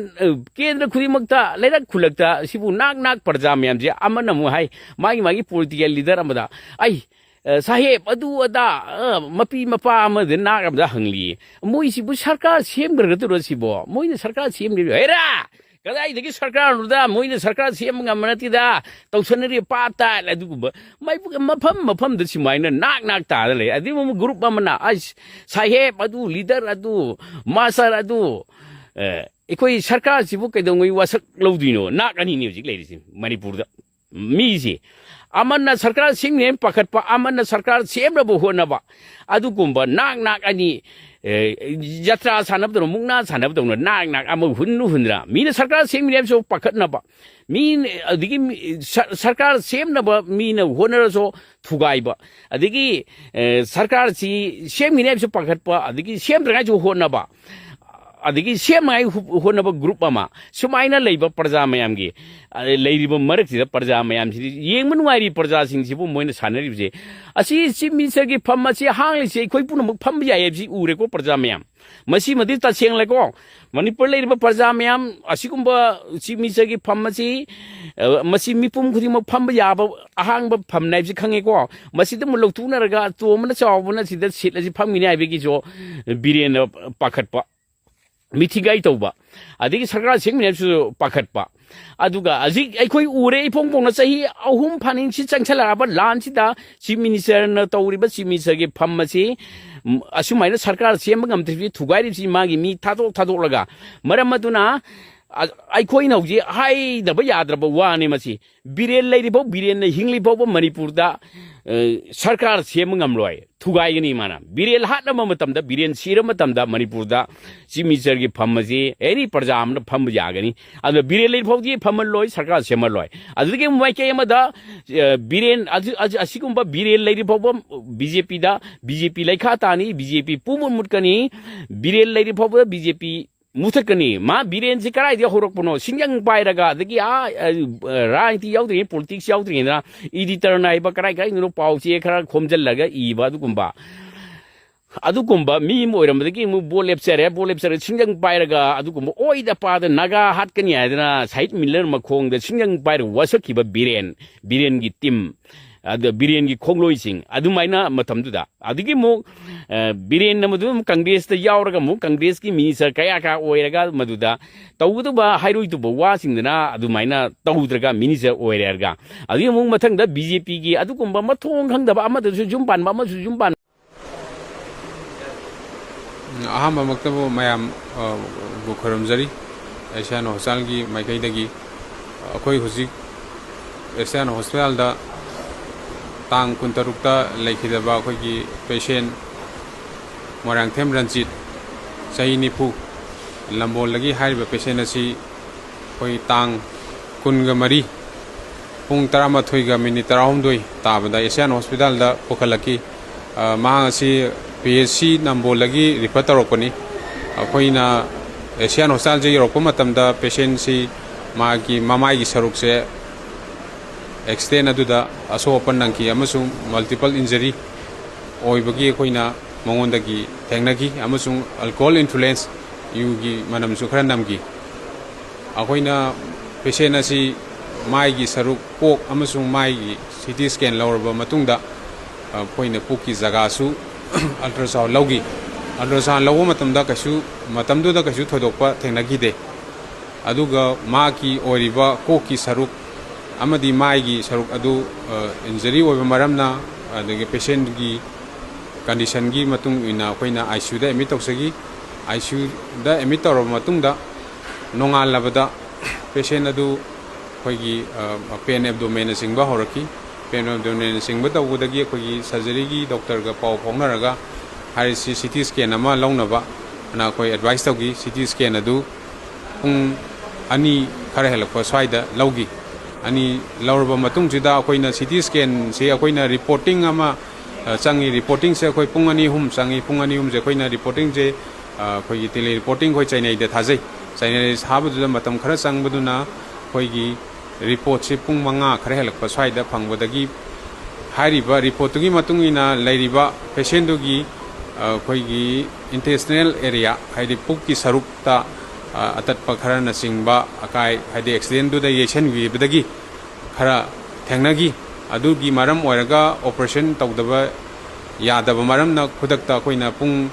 ꯀꯦꯟꯗ꯭ꯔ ꯈꯨꯗꯤꯡꯃꯛꯇ, ꯂꯩꯔꯛ ꯈꯨꯜꯂꯛꯇ ꯁꯤꯕꯨ ꯅꯥꯛ ꯅꯥꯛ ꯄ꯭ꯔꯖꯥ ꯃꯌꯥꯝꯁꯦ ꯑꯃꯅ ꯑꯃꯨꯛ ꯍꯥꯏ, ꯃꯥꯒꯤ ꯃꯥꯒꯤ political leader ꯑꯃꯗ, "ꯑꯩ, ꯑ, ꯁꯥꯍꯦꯕ, ꯑꯗꯨ ꯑꯗꯥ, ꯑ, ꯃꯄꯤ ꯃꯄꯥ ꯑꯃꯗ ꯅꯥꯛ ꯑꯃꯗ ꯍꯪꯂꯤ, ꯃꯣꯏꯁꯤꯕꯨ ꯁꯔꯀꯥꯔ ꯁꯦꯝꯈ꯭ꯔꯒꯗꯧꯔꯣ ꯁꯤꯕꯣ? ꯃꯣꯏꯅ ꯁꯔꯀꯥꯔ ꯁꯦꯝꯗ꯭ꯔꯤꯕ ꯍꯦꯔꯥ! ꯀꯗꯥꯏꯗꯒꯤ ꯁꯔꯀꯥꯔꯅꯣꯗ? ꯃꯣꯏꯅ ꯁꯔꯀꯥꯔ ꯁꯦꯝꯕ ꯉꯝꯕ ꯅꯠꯇꯦꯗ, ꯇꯧꯁꯟꯅꯔꯤ ꯄꯥ ꯇꯥꯏ", ꯑꯗꯨꯒꯨꯝꯕ ꯃꯐꯝ ꯃꯐꯝꯗ ꯁꯨꯃꯥꯏꯅ ꯅꯥꯛ ꯅꯥꯛ ꯇꯥꯗ ꯂꯩ꯫ ꯑꯗꯨꯒꯤ ꯑꯃꯨꯛ group ꯑꯃꯅ, "ꯑꯁ, ꯁꯥꯍꯦꯕ ꯑꯗꯨ, leader ꯑꯗꯨ, master ꯑꯗꯨ, ꯑ, ꯑꯩꯈꯣꯏ ꯁꯔꯀꯥꯔꯁꯤꯕꯨ ꯀꯩꯗꯧꯉꯩ ꯋꯥꯁꯛ ꯂꯧꯗꯣꯏꯅꯣ?" ꯅꯥꯛ ꯑꯅꯤꯅꯤ ꯍꯧꯖꯤꯛ ꯂꯩꯔꯤꯁꯤ ꯃꯅꯤꯄꯨꯔꯗ꯫ ꯃꯤꯁꯤ ꯑꯃꯅ ꯁꯔꯀꯥꯔ ꯁꯦꯝꯅꯦꯅ ꯄꯥꯈꯠꯄ, ꯑꯃꯅ ꯁꯔꯀꯥꯔ ꯁꯦꯝꯅꯕ ꯍꯣꯠꯅꯕ, ꯑꯗꯨꯒꯨꯝꯕ ꯅꯥꯛ ꯅꯥꯛ ꯑꯅꯤ, ꯑꯦ, ꯖꯇ꯭ꯔꯥ ꯁꯥꯟꯅꯕꯗꯧꯅ, ꯃꯨꯛꯅꯥ ꯁꯥꯟꯅꯕꯗꯧꯅ ꯅꯥꯛ ꯅꯥꯛ ꯑꯃ ꯍꯨꯟ ꯍꯨꯟꯗꯅ, ꯃꯤꯅ ꯁꯔꯀꯥꯔ ꯁꯦꯝꯅꯦ ꯍꯥꯏꯕꯁꯨ ꯄꯥꯈꯠꯅꯕ, ꯃꯤ, ꯑꯗꯒꯤ ꯃꯤ, ꯁ-, ꯁꯔꯀꯥꯔ ꯁꯦꯝꯅꯕ ꯃꯤꯅ ꯍꯣꯠꯅꯔꯁꯨ ꯊꯨꯒꯥꯏꯕ, ꯑꯗꯒꯤ, ꯑꯦ, ꯁꯔꯀꯥꯔꯁꯤ ꯁꯦꯝꯈꯤꯅꯤ ꯍꯥꯏꯕꯁꯨ ꯄꯥꯈꯠꯄ, ꯑꯗꯒꯤ ꯁꯦꯝꯗ꯭ꯔꯉꯥꯏꯁꯨ ꯍꯣꯠꯅꯕ, ꯑꯗꯒꯤ ꯁꯦꯝꯅꯉꯥꯏ ꯍꯨ-, ꯍꯣꯠꯅꯕ ꯒ꯭ꯔꯨꯞ ꯑꯃ, ꯁꯨꯃꯥꯏꯅ ꯂꯩꯕ ꯄ꯭ꯔꯖꯥ ꯃꯌꯥꯝꯒꯤ, ꯑ, ꯂꯩꯔꯤꯕ ꯃꯔꯛꯁꯤꯗ ꯄ꯭ꯔꯖꯥ ꯃꯌꯥꯝꯁꯤꯗꯤ ꯌꯦꯡꯕ ꯅꯨꯡꯉꯥꯏꯔꯤ꯫ ꯄ꯭ꯔꯖꯥꯁꯤꯡꯁꯤꯕꯨ ꯃꯣꯏꯅ ꯁꯥꯟꯅꯔꯤꯕꯁꯦ, ꯑꯁꯤ ꯆꯤꯐ ꯃꯤꯅꯤꯁꯇꯔꯒꯤ ꯐꯝ ꯑꯁꯤ ꯍꯥꯡꯂꯤꯁꯦ ꯑꯩꯈꯣꯏ ꯄꯨꯝꯅꯃꯛ ꯐꯝꯕ ꯌꯥꯏ ꯍꯥꯏꯕꯁꯤ ꯎꯔꯦꯀꯣ ꯄ꯭ꯔꯖꯥ ꯃꯌꯥꯝ꯫ ꯃꯁꯤꯃꯗꯤ ꯇꯁꯦꯡꯂꯦꯀꯣ꯫ ꯃꯅꯤꯄꯨꯔ ꯂꯩꯔꯤꯕ ꯄ꯭ꯔꯖꯥ ꯃꯌꯥꯝ, ꯑꯁꯤꯒꯨꯝꯕ ꯆꯤꯐ ꯃꯤꯅꯤꯁꯇꯔꯒꯤ ꯐꯝ ꯑꯁꯤ, ꯑ, ꯃꯁꯤ ꯃꯤꯄꯨꯝ ꯈꯨꯗꯤꯡꯃꯛ ꯐꯝꯕ ꯌꯥꯕ ꯑꯍꯥꯡꯕ ꯐꯝꯅꯤ ꯍꯥꯏꯕꯁꯤ ꯈꯪꯉꯦꯀꯣ꯫ ꯃꯁꯤꯗ ꯑꯃꯨꯛ ꯂꯧꯊꯣꯛꯅꯔꯒ ꯑꯇꯣꯝꯕꯅ ꯆꯥꯎꯕꯅ ꯁꯤꯗ ꯁꯤꯠ ꯑꯁꯤ ꯐꯝꯒꯅꯤ ꯍꯥꯏꯕꯒꯤꯁꯨ ꯕꯤꯔꯦꯟꯅ ꯄꯥꯈꯠꯄ, ꯃꯤꯊꯤꯒꯥꯏ ꯇꯧꯕ, ꯑꯗꯒꯤ ꯁꯔꯀꯥꯔ ꯁꯦꯝꯒꯅꯤ ꯍꯥꯏꯕꯁꯨ ꯄꯥꯈꯠꯄ꯫ ꯑꯗꯨꯒ ꯍꯧꯖꯤꯛ ꯑꯩꯈꯣꯏ ꯎꯔꯦ, ꯏꯐꯣꯡ ꯐꯣꯡꯅ ꯆꯍꯤ ꯑꯍꯨꯝ ꯐꯥꯅꯤꯡꯁꯤ ꯆꯪꯁꯜꯂꯛꯑꯕ ꯂꯥꯟꯁꯤꯗ ꯆꯤꯐ ꯃꯤꯅꯤꯁꯇꯔꯅ ꯇꯧꯔꯤꯕ ꯆꯤꯐ ꯃꯤꯅꯤꯁꯇꯔꯒꯤ ꯐꯝ ꯑꯁꯤ, ꯎꯝ, ꯑꯁꯨꯃꯥꯏꯅ ꯁꯔꯀꯥꯔ ꯁꯦꯝꯕ ꯉꯝꯗ꯭ꯔꯤꯕꯁꯤ ꯊꯨꯒꯥꯏꯔꯤꯕꯁꯤ ꯃꯥꯒꯤ ꯃꯤ ꯊꯥꯗꯣꯛ ꯊꯥꯗꯣꯛꯂꯒ꯫ ꯃꯔꯝ ꯑꯗꯨꯅ ꯑ-, ꯑꯩꯈꯣꯏꯅ ꯍꯧꯖꯤꯛ ꯍꯥꯏꯗꯕ ꯌꯥꯗ꯭ꯔꯕ ꯋꯥꯅꯤ ꯃꯁꯤ꯫ ꯕꯤꯔꯦꯟ ꯂꯩꯔꯤꯐꯥꯎ, ꯕꯤꯔꯦꯟꯅ ꯍꯤꯡꯂꯤ ꯐꯥꯎꯕ ꯃꯅꯤꯄꯨꯔꯗ, ꯑ, ꯁꯔꯀꯥꯔ ꯁꯦꯝꯕ ꯉꯝꯂꯣꯏ, ꯊꯨꯒꯥꯏꯒꯅꯤ ꯃꯥꯅ꯫ ꯕꯤꯔꯦꯟ ꯍꯥꯠꯂꯕ ꯃꯇꯝꯗ, ꯕꯤꯔꯦꯟ ꯁꯤꯔꯕ ꯃꯇꯝꯗ ꯃꯅꯤꯄꯨꯔꯗ ꯆꯤꯐ ꯃꯤꯅꯤꯁꯇꯔꯒꯤ ꯐꯝ ꯑꯁꯤ ꯑꯦꯅꯤ ꯄ꯭ꯔꯖꯥ ꯑꯃꯅ ꯐꯝꯕ ꯌꯥꯒꯅꯤ꯫ ꯑꯗꯨꯅ ꯕꯤꯔꯦꯟ ꯂꯩꯔꯤ ꯐꯥꯎꯗꯤ ꯐꯝꯍꯜꯂꯣꯏ, ꯁꯔꯀꯥꯔ ꯁꯦꯝꯍꯜꯂꯣꯏ꯫ ꯑꯗꯨꯗꯒꯤ ꯑꯃꯨꯛ ꯃꯥꯏꯀꯩ ꯑꯃꯗ, ꯑ, ꯕꯤꯔꯦꯟ ꯑꯁꯤ-, ꯑꯁꯤ-, ꯑꯁꯤꯒꯨꯝꯕ ꯕꯤꯔꯦꯟ ꯂꯩꯔꯤ ꯐꯥꯎꯕ ꯕꯤ ꯖꯦ ꯄꯤꯗ, ꯕꯤ ꯖꯦ ꯄꯤ ꯂꯩꯈꯥ ꯇꯥꯅꯤ, ꯕꯤ ꯖꯦ ꯄꯤ ꯄꯨꯝꯃꯨꯠ ꯃꯨꯠꯀꯅꯤ꯫ ꯕꯤꯔꯦꯟ ꯂꯩꯔꯤ ꯐꯥꯎꯕꯗ ꯕꯤ ꯖꯦ ꯄꯤ ꯃꯨꯊꯠꯀꯅꯤ꯫ ꯃꯥ ꯕꯤꯔꯦꯟꯁꯤ ꯀꯗꯥꯏꯗꯒꯤ ꯍꯧꯔꯛꯄꯅꯣ? ꯁꯤꯡꯖꯪ ꯄꯥꯏꯔꯒ, ꯑꯗꯒꯤ ꯑꯥ, ꯑ, ꯔꯥꯖꯅꯤꯇꯤ ꯌꯥꯎꯗ꯭ꯔꯤꯉꯩ, ꯄꯣꯂꯤꯇꯤꯛꯁ ꯌꯥꯎꯗ꯭ꯔꯤꯉꯩꯗ ꯏꯗꯤꯇꯔꯅ ꯍꯥꯏꯕ ꯀꯗꯥꯏ ꯀꯗꯥꯏꯗꯅꯣ ꯄꯥꯎ ꯆꯦ ꯈꯔ ꯈꯣꯝꯖꯤꯜꯂꯒ ꯏꯕ ꯑꯗꯨꯒꯨꯝꯕ, ꯑꯗꯨꯒꯨꯝꯕ ꯃꯤ ꯑꯃ ꯑꯣꯏꯔꯝꯕꯗꯒꯤ ꯑꯃꯨꯛ ꯚꯣꯠ ꯂꯦꯞꯆꯔꯦ꯫ ꯚꯣꯠ ꯂꯦꯞꯆꯔꯒ ꯁꯤꯡꯖꯪ ꯄꯥꯏꯔꯒ ꯑꯗꯨꯒꯨꯝꯕ ꯑꯣꯏꯗ ꯄꯥꯗ ꯅꯥꯒꯥ ꯍꯥꯠꯀꯅꯤ ꯍꯥꯏꯗꯅ ꯁꯍꯤꯗ ꯃꯤꯂꯔ ꯃꯈꯣꯡꯗ ꯁꯤꯡꯖꯪ ꯄꯥꯏꯔꯒ ꯋꯥꯁꯛꯈꯤꯕ ꯕꯤꯔꯦꯟ, ꯕꯤꯔꯦꯟꯒꯤ ꯇꯤꯝ, ꯑꯗ ꯕꯤꯔꯦꯟꯒꯤ ꯈꯣꯡꯂꯣꯏꯁꯤꯡ ꯑꯗꯨꯃꯥꯏꯅ ꯃꯇꯝꯗꯨꯗ꯫ ꯑꯗꯒꯤ ꯑꯃꯨꯛ, ꯑ, ꯕꯤꯔꯦꯟꯅ ꯃꯗꯨ ꯑꯃꯨꯛ ꯀꯪꯒ꯭ꯔꯦꯁꯇ ꯌꯥꯎꯔꯒ ꯑꯃꯨꯛ ꯀꯪꯒ꯭ꯔꯦꯁꯀꯤ ꯃꯤꯅꯤꯁꯇꯔ ꯀꯌꯥ ꯀꯌꯥ ꯑꯣꯏꯔꯒ ꯃꯗꯨꯗ ꯇꯧꯒꯗꯕ ꯍꯥꯏꯔꯣꯏꯗꯕ ꯋꯥꯁꯤꯡꯗꯨꯅ ꯑꯗꯨꯃꯥꯏꯅ ꯇꯧꯗ꯭ꯔꯒ ꯃꯤꯅꯤꯁꯇꯔ ꯑꯣꯏꯔꯦ ꯍꯥꯏꯔꯒ꯫ ꯑꯗꯒꯤ ꯑꯃꯨꯛ ꯃꯊꯪꯗ ꯕꯤ ꯖꯦ ꯄꯤꯒꯤ ꯑꯗꯨꯒꯨꯝꯕ ꯃꯊꯣꯡ ꯈꯪꯗꯕ ꯑꯃꯗꯁꯨ ꯌꯨꯝ ꯄꯥꯟꯕ, ꯑꯃꯁꯨ ꯌꯨꯝ ꯄꯥꯟꯕ꯫ ꯎꯝ, ꯑꯍꯥꯟꯕꯃꯛꯇꯕꯨ ꯃꯌꯥꯝ, ꯑ, ꯕꯨ ꯈꯨꯔꯨꯝꯖꯔꯤ꯫ ꯑꯦꯁꯤꯌꯥꯟ ꯍꯣꯁꯄꯤꯇꯥꯜꯒꯤ ꯃꯥꯏꯀꯩꯗꯒꯤ ꯑꯩꯈꯣꯏ ꯍꯧꯖꯤꯛ ꯑꯦꯁꯤꯌꯥꯟ ꯍꯣꯁꯄꯤꯇꯥꯜꯗ ꯇꯥꯡ ꯀꯨꯟꯇꯔꯨꯛꯇ ꯂꯩꯈꯤꯗꯕ ꯑꯩꯈꯣꯏꯒꯤ ꯄꯦꯁꯦꯟ ꯃꯣꯏꯔꯥꯡꯊꯦꯝ ꯔꯟꯖꯤꯠ, ꯆꯍꯤ ꯅꯤꯐꯨ, ꯂꯝꯕꯣꯜꯗꯒꯤ ꯍꯥꯏꯔꯤꯕ ꯄꯦꯁꯦꯟ ꯑꯁꯤ ꯑꯩꯈꯣꯏ ꯇꯥꯡ ꯀꯨꯟꯒ ꯃꯔꯤ ꯄꯨꯡ ꯇꯔꯥꯃꯥꯊꯣꯏꯒ ꯃꯤꯅꯤꯠ ꯇꯔꯥꯍꯨꯝꯗꯣꯏ ꯇꯥꯕꯗ ꯑꯦꯁꯤꯌꯥꯟ ꯍꯣꯁꯄꯤꯇꯥꯜꯗ ꯄꯨꯈꯠꯂꯛꯈꯤ꯫ ꯑ, ꯃꯍꯥꯛ ꯑꯁꯤ ꯄꯤ ꯑꯩꯆ ꯁꯤ ꯅꯝꯕꯣꯜꯗꯒꯤ ꯔꯤꯐꯔ ꯇꯧꯔꯛꯄꯅꯤ꯫ ꯑꯩꯈꯣꯏꯅ ꯑꯦꯁꯤꯌꯥꯟ ꯍꯣꯁꯄꯤꯇꯥꯜꯁꯦ ꯌꯧꯔꯛꯄ ꯃꯇꯝꯗ ꯄꯦꯁꯦꯟꯁꯤ ꯃꯥꯒꯤ ꯃꯃꯥꯏꯒꯤ ꯁꯔꯨꯛꯁꯦ ꯑꯦꯛꯁꯤꯗꯦꯟ ꯑꯗꯨꯗ ꯑꯁꯣꯛ ꯑꯄꯟ ꯅꯪꯈꯤ ꯑꯃꯁꯨꯡ ꯃꯜꯇꯤꯄꯜ ꯏꯟꯖꯔꯤ ꯑꯣꯏꯕꯒꯤ ꯑꯩꯈꯣꯏꯅ ꯃꯉꯣꯟꯗꯒꯤ ꯊꯦꯡꯅꯈꯤ ꯑꯃꯁꯨꯡ ꯑꯜꯀꯣꯍꯣꯜ ꯏꯟꯐ꯭ꯂꯨꯌꯦꯟꯁ, ꯌꯨꯒꯤ ꯃꯅꯝꯁꯨ ꯈꯔ ꯅꯝꯈꯤ꯫ ꯑꯩꯈꯣꯏꯅ ꯄꯦꯁꯦꯟ ꯑꯁꯤ ꯃꯥꯏꯒꯤ ꯁꯔꯨꯛ, ꯀꯣꯛ ꯑꯃꯁꯨꯡ ꯃꯥꯏꯒꯤ ꯁꯤ ꯇꯤ ꯁ꯭ꯀꯦꯟ ꯂꯧꯔꯕ ꯃꯇꯨꯡꯗ, ꯑꯩꯈꯣꯏꯅ ꯄꯨꯛꯀꯤ ꯖꯒꯥꯁꯨ ꯑꯜꯇ꯭ꯔꯥꯁꯥꯎꯟ ꯂꯧꯈꯤ꯫ ꯑꯜꯇ꯭ꯔꯥꯁꯥꯎꯟ ꯂꯧꯕ ꯃꯇꯝꯗ ꯀꯩꯁꯨ, ꯃꯇꯝꯗꯨꯗ ꯀꯩꯁꯨ ꯊꯣꯏꯗꯣꯛꯄ ꯊꯦꯡꯅꯈꯤꯗꯦ꯫ ꯑꯗꯨꯒ ꯃꯍꯥꯛꯀꯤ ꯑꯣꯏꯔꯤꯕ ꯀꯣꯛꯀꯤ ꯁꯔꯨꯛ ꯑꯃꯗꯤ ꯃꯥꯏꯒꯤ ꯁꯔꯨꯛ ꯑꯗꯨ, ꯑ, ꯏꯟꯖꯔꯤ ꯑꯣꯏꯕ ꯃꯔꯝꯅ, ꯑꯗꯒꯤ ꯄꯦꯁꯦꯟꯒꯤ ꯀꯟꯗꯤꯁꯟꯒꯤ ꯃꯇꯨꯡ ꯏꯟꯅ ꯑꯩꯈꯣꯏꯅ ꯑꯥꯏ ꯁꯤ ꯌꯨꯗ ꯑꯦꯗꯃꯤꯠ ꯇꯧꯖꯈꯤ꯫ ꯑꯥꯏ ꯁꯤ ꯌꯨꯗ ꯑꯦꯗꯃꯤꯠ ꯇꯧꯔꯕ ꯃꯇꯨꯡꯗ, ꯅꯣꯡꯉꯥꯜꯂꯕꯗ ꯄꯦꯁꯦꯟ ꯑꯗꯨ ꯑꯩꯈꯣꯏꯒꯤ, ꯑ, ꯄꯦꯟ ꯑꯦꯕꯗꯣꯃꯦꯟꯅꯆꯤꯡꯕ ꯍꯧꯔꯛꯈꯤ꯫ ꯄꯦꯟ ꯑꯦꯕꯗꯣꯃꯦꯟꯅꯆꯤꯡꯕ ꯇꯧꯕꯗꯒꯤ ꯑꯩꯈꯣꯏꯒꯤ ꯁꯔꯖꯔꯤꯒꯤ ꯗꯣꯛꯇꯔꯒ ꯄꯥꯎ ꯐꯥꯎꯅꯔꯒ ꯍꯥꯏꯔꯤꯁꯤ ꯁꯤ ꯇꯤ ꯁ꯭ꯀꯦꯟ ꯑꯃ ꯂꯧꯅꯕ ꯑꯅ ꯑꯩꯈꯣꯏ ꯑꯦꯗꯚꯥꯏꯁ ꯇꯧꯈꯤ꯫ ꯁꯤ ꯇꯤ ꯁ꯭ꯀꯦꯟ ꯑꯗꯨ ꯄꯨꯡ ꯑꯅꯤ ꯈꯔ ꯍꯦꯜꯂꯛꯄ ꯁ꯭ꯋꯥꯏꯗ ꯂꯧꯈꯤ꯫ ꯑꯅꯤ ꯂꯧꯔꯕ ꯃꯇꯨꯡꯁꯤꯗ ꯑꯩꯈꯣꯏꯅ ꯁꯤ ꯇꯤ ꯁ꯭ꯀꯦꯟꯁꯤ ꯑꯩꯈꯣꯏꯅ ꯔꯤꯄꯣꯔꯇꯤꯡ ꯑꯃ, ꯑ, ꯆꯪꯉꯤ꯫ ꯔꯤꯄꯣꯔꯇꯤꯡꯁꯦ ꯑꯩꯈꯣꯏ ꯄꯨꯡ ꯑꯅꯤ ꯑꯍꯨꯝ ꯆꯪꯉꯤ꯫ ꯄꯨꯡ ꯑꯅꯤ ꯑꯍꯨꯝꯁꯦ ꯑꯩꯈꯣꯏꯅ ꯔꯤꯄꯣꯔꯇꯤꯡꯁꯦ, ꯑ, ꯑꯩꯈꯣꯏꯒꯤ ꯇꯦꯂꯤ ꯔꯤꯄꯣꯔꯇꯤꯡ ꯑꯩꯈꯣꯏ ꯆꯩꯅꯥꯏꯗ ꯊꯥꯖꯩ꯫ ꯆꯩꯅꯥꯏꯗ ꯊꯥꯕꯗꯨꯗ ꯃꯇꯝ ꯈꯔ ꯆꯪꯕꯗꯨꯅ ꯑꯩꯈꯣꯏꯒꯤ ꯔꯤꯄꯣꯔꯠꯁꯤ ꯄꯨꯡ ꯃꯉꯥ ꯈꯔ ꯍꯦꯜꯂꯛꯄ ꯁ꯭ꯋꯥꯏꯗ ꯐꯪꯕꯗꯒꯤ ꯍꯥꯏꯔꯤꯕ ꯔꯤꯄꯣꯔꯠꯇꯨꯒꯤ ꯃꯇꯨꯡ ꯏꯟꯅ ꯂꯩꯔꯤꯕ ꯄꯦꯁꯦꯟꯗꯨꯒꯤ, ꯑ, ꯑꯩꯈꯣꯏꯒꯤ ꯏꯟꯇꯦꯁꯇꯤꯅꯦꯜ ꯑꯦꯔꯤꯌꯥ, ꯍꯥꯏꯗꯤ ꯄꯨꯛꯀꯤ ꯁꯔꯨꯛꯇ, ꯑ, ꯑꯇꯠꯄ ꯈꯔꯅꯆꯤꯡꯕ ꯑꯀꯥꯏ, ꯍꯥꯏꯗꯤ ꯑꯦꯛꯁꯤꯗꯦꯟꯗꯨꯗ ꯌꯩꯁꯟꯈꯤꯕꯗꯒꯤ ꯈꯔ ꯊꯦꯡꯅꯈꯤ꯫ ꯑꯗꯨꯒꯤ ꯃꯔꯝ ꯑꯣꯏꯔꯒ ꯑꯣꯄꯔꯦꯁꯟ ꯇꯧꯗꯕ ꯌꯥꯗꯕ ꯃꯔꯝꯅ ꯈꯨꯗꯛꯇ ꯑꯩꯈꯣꯏꯅ ꯄꯨꯡ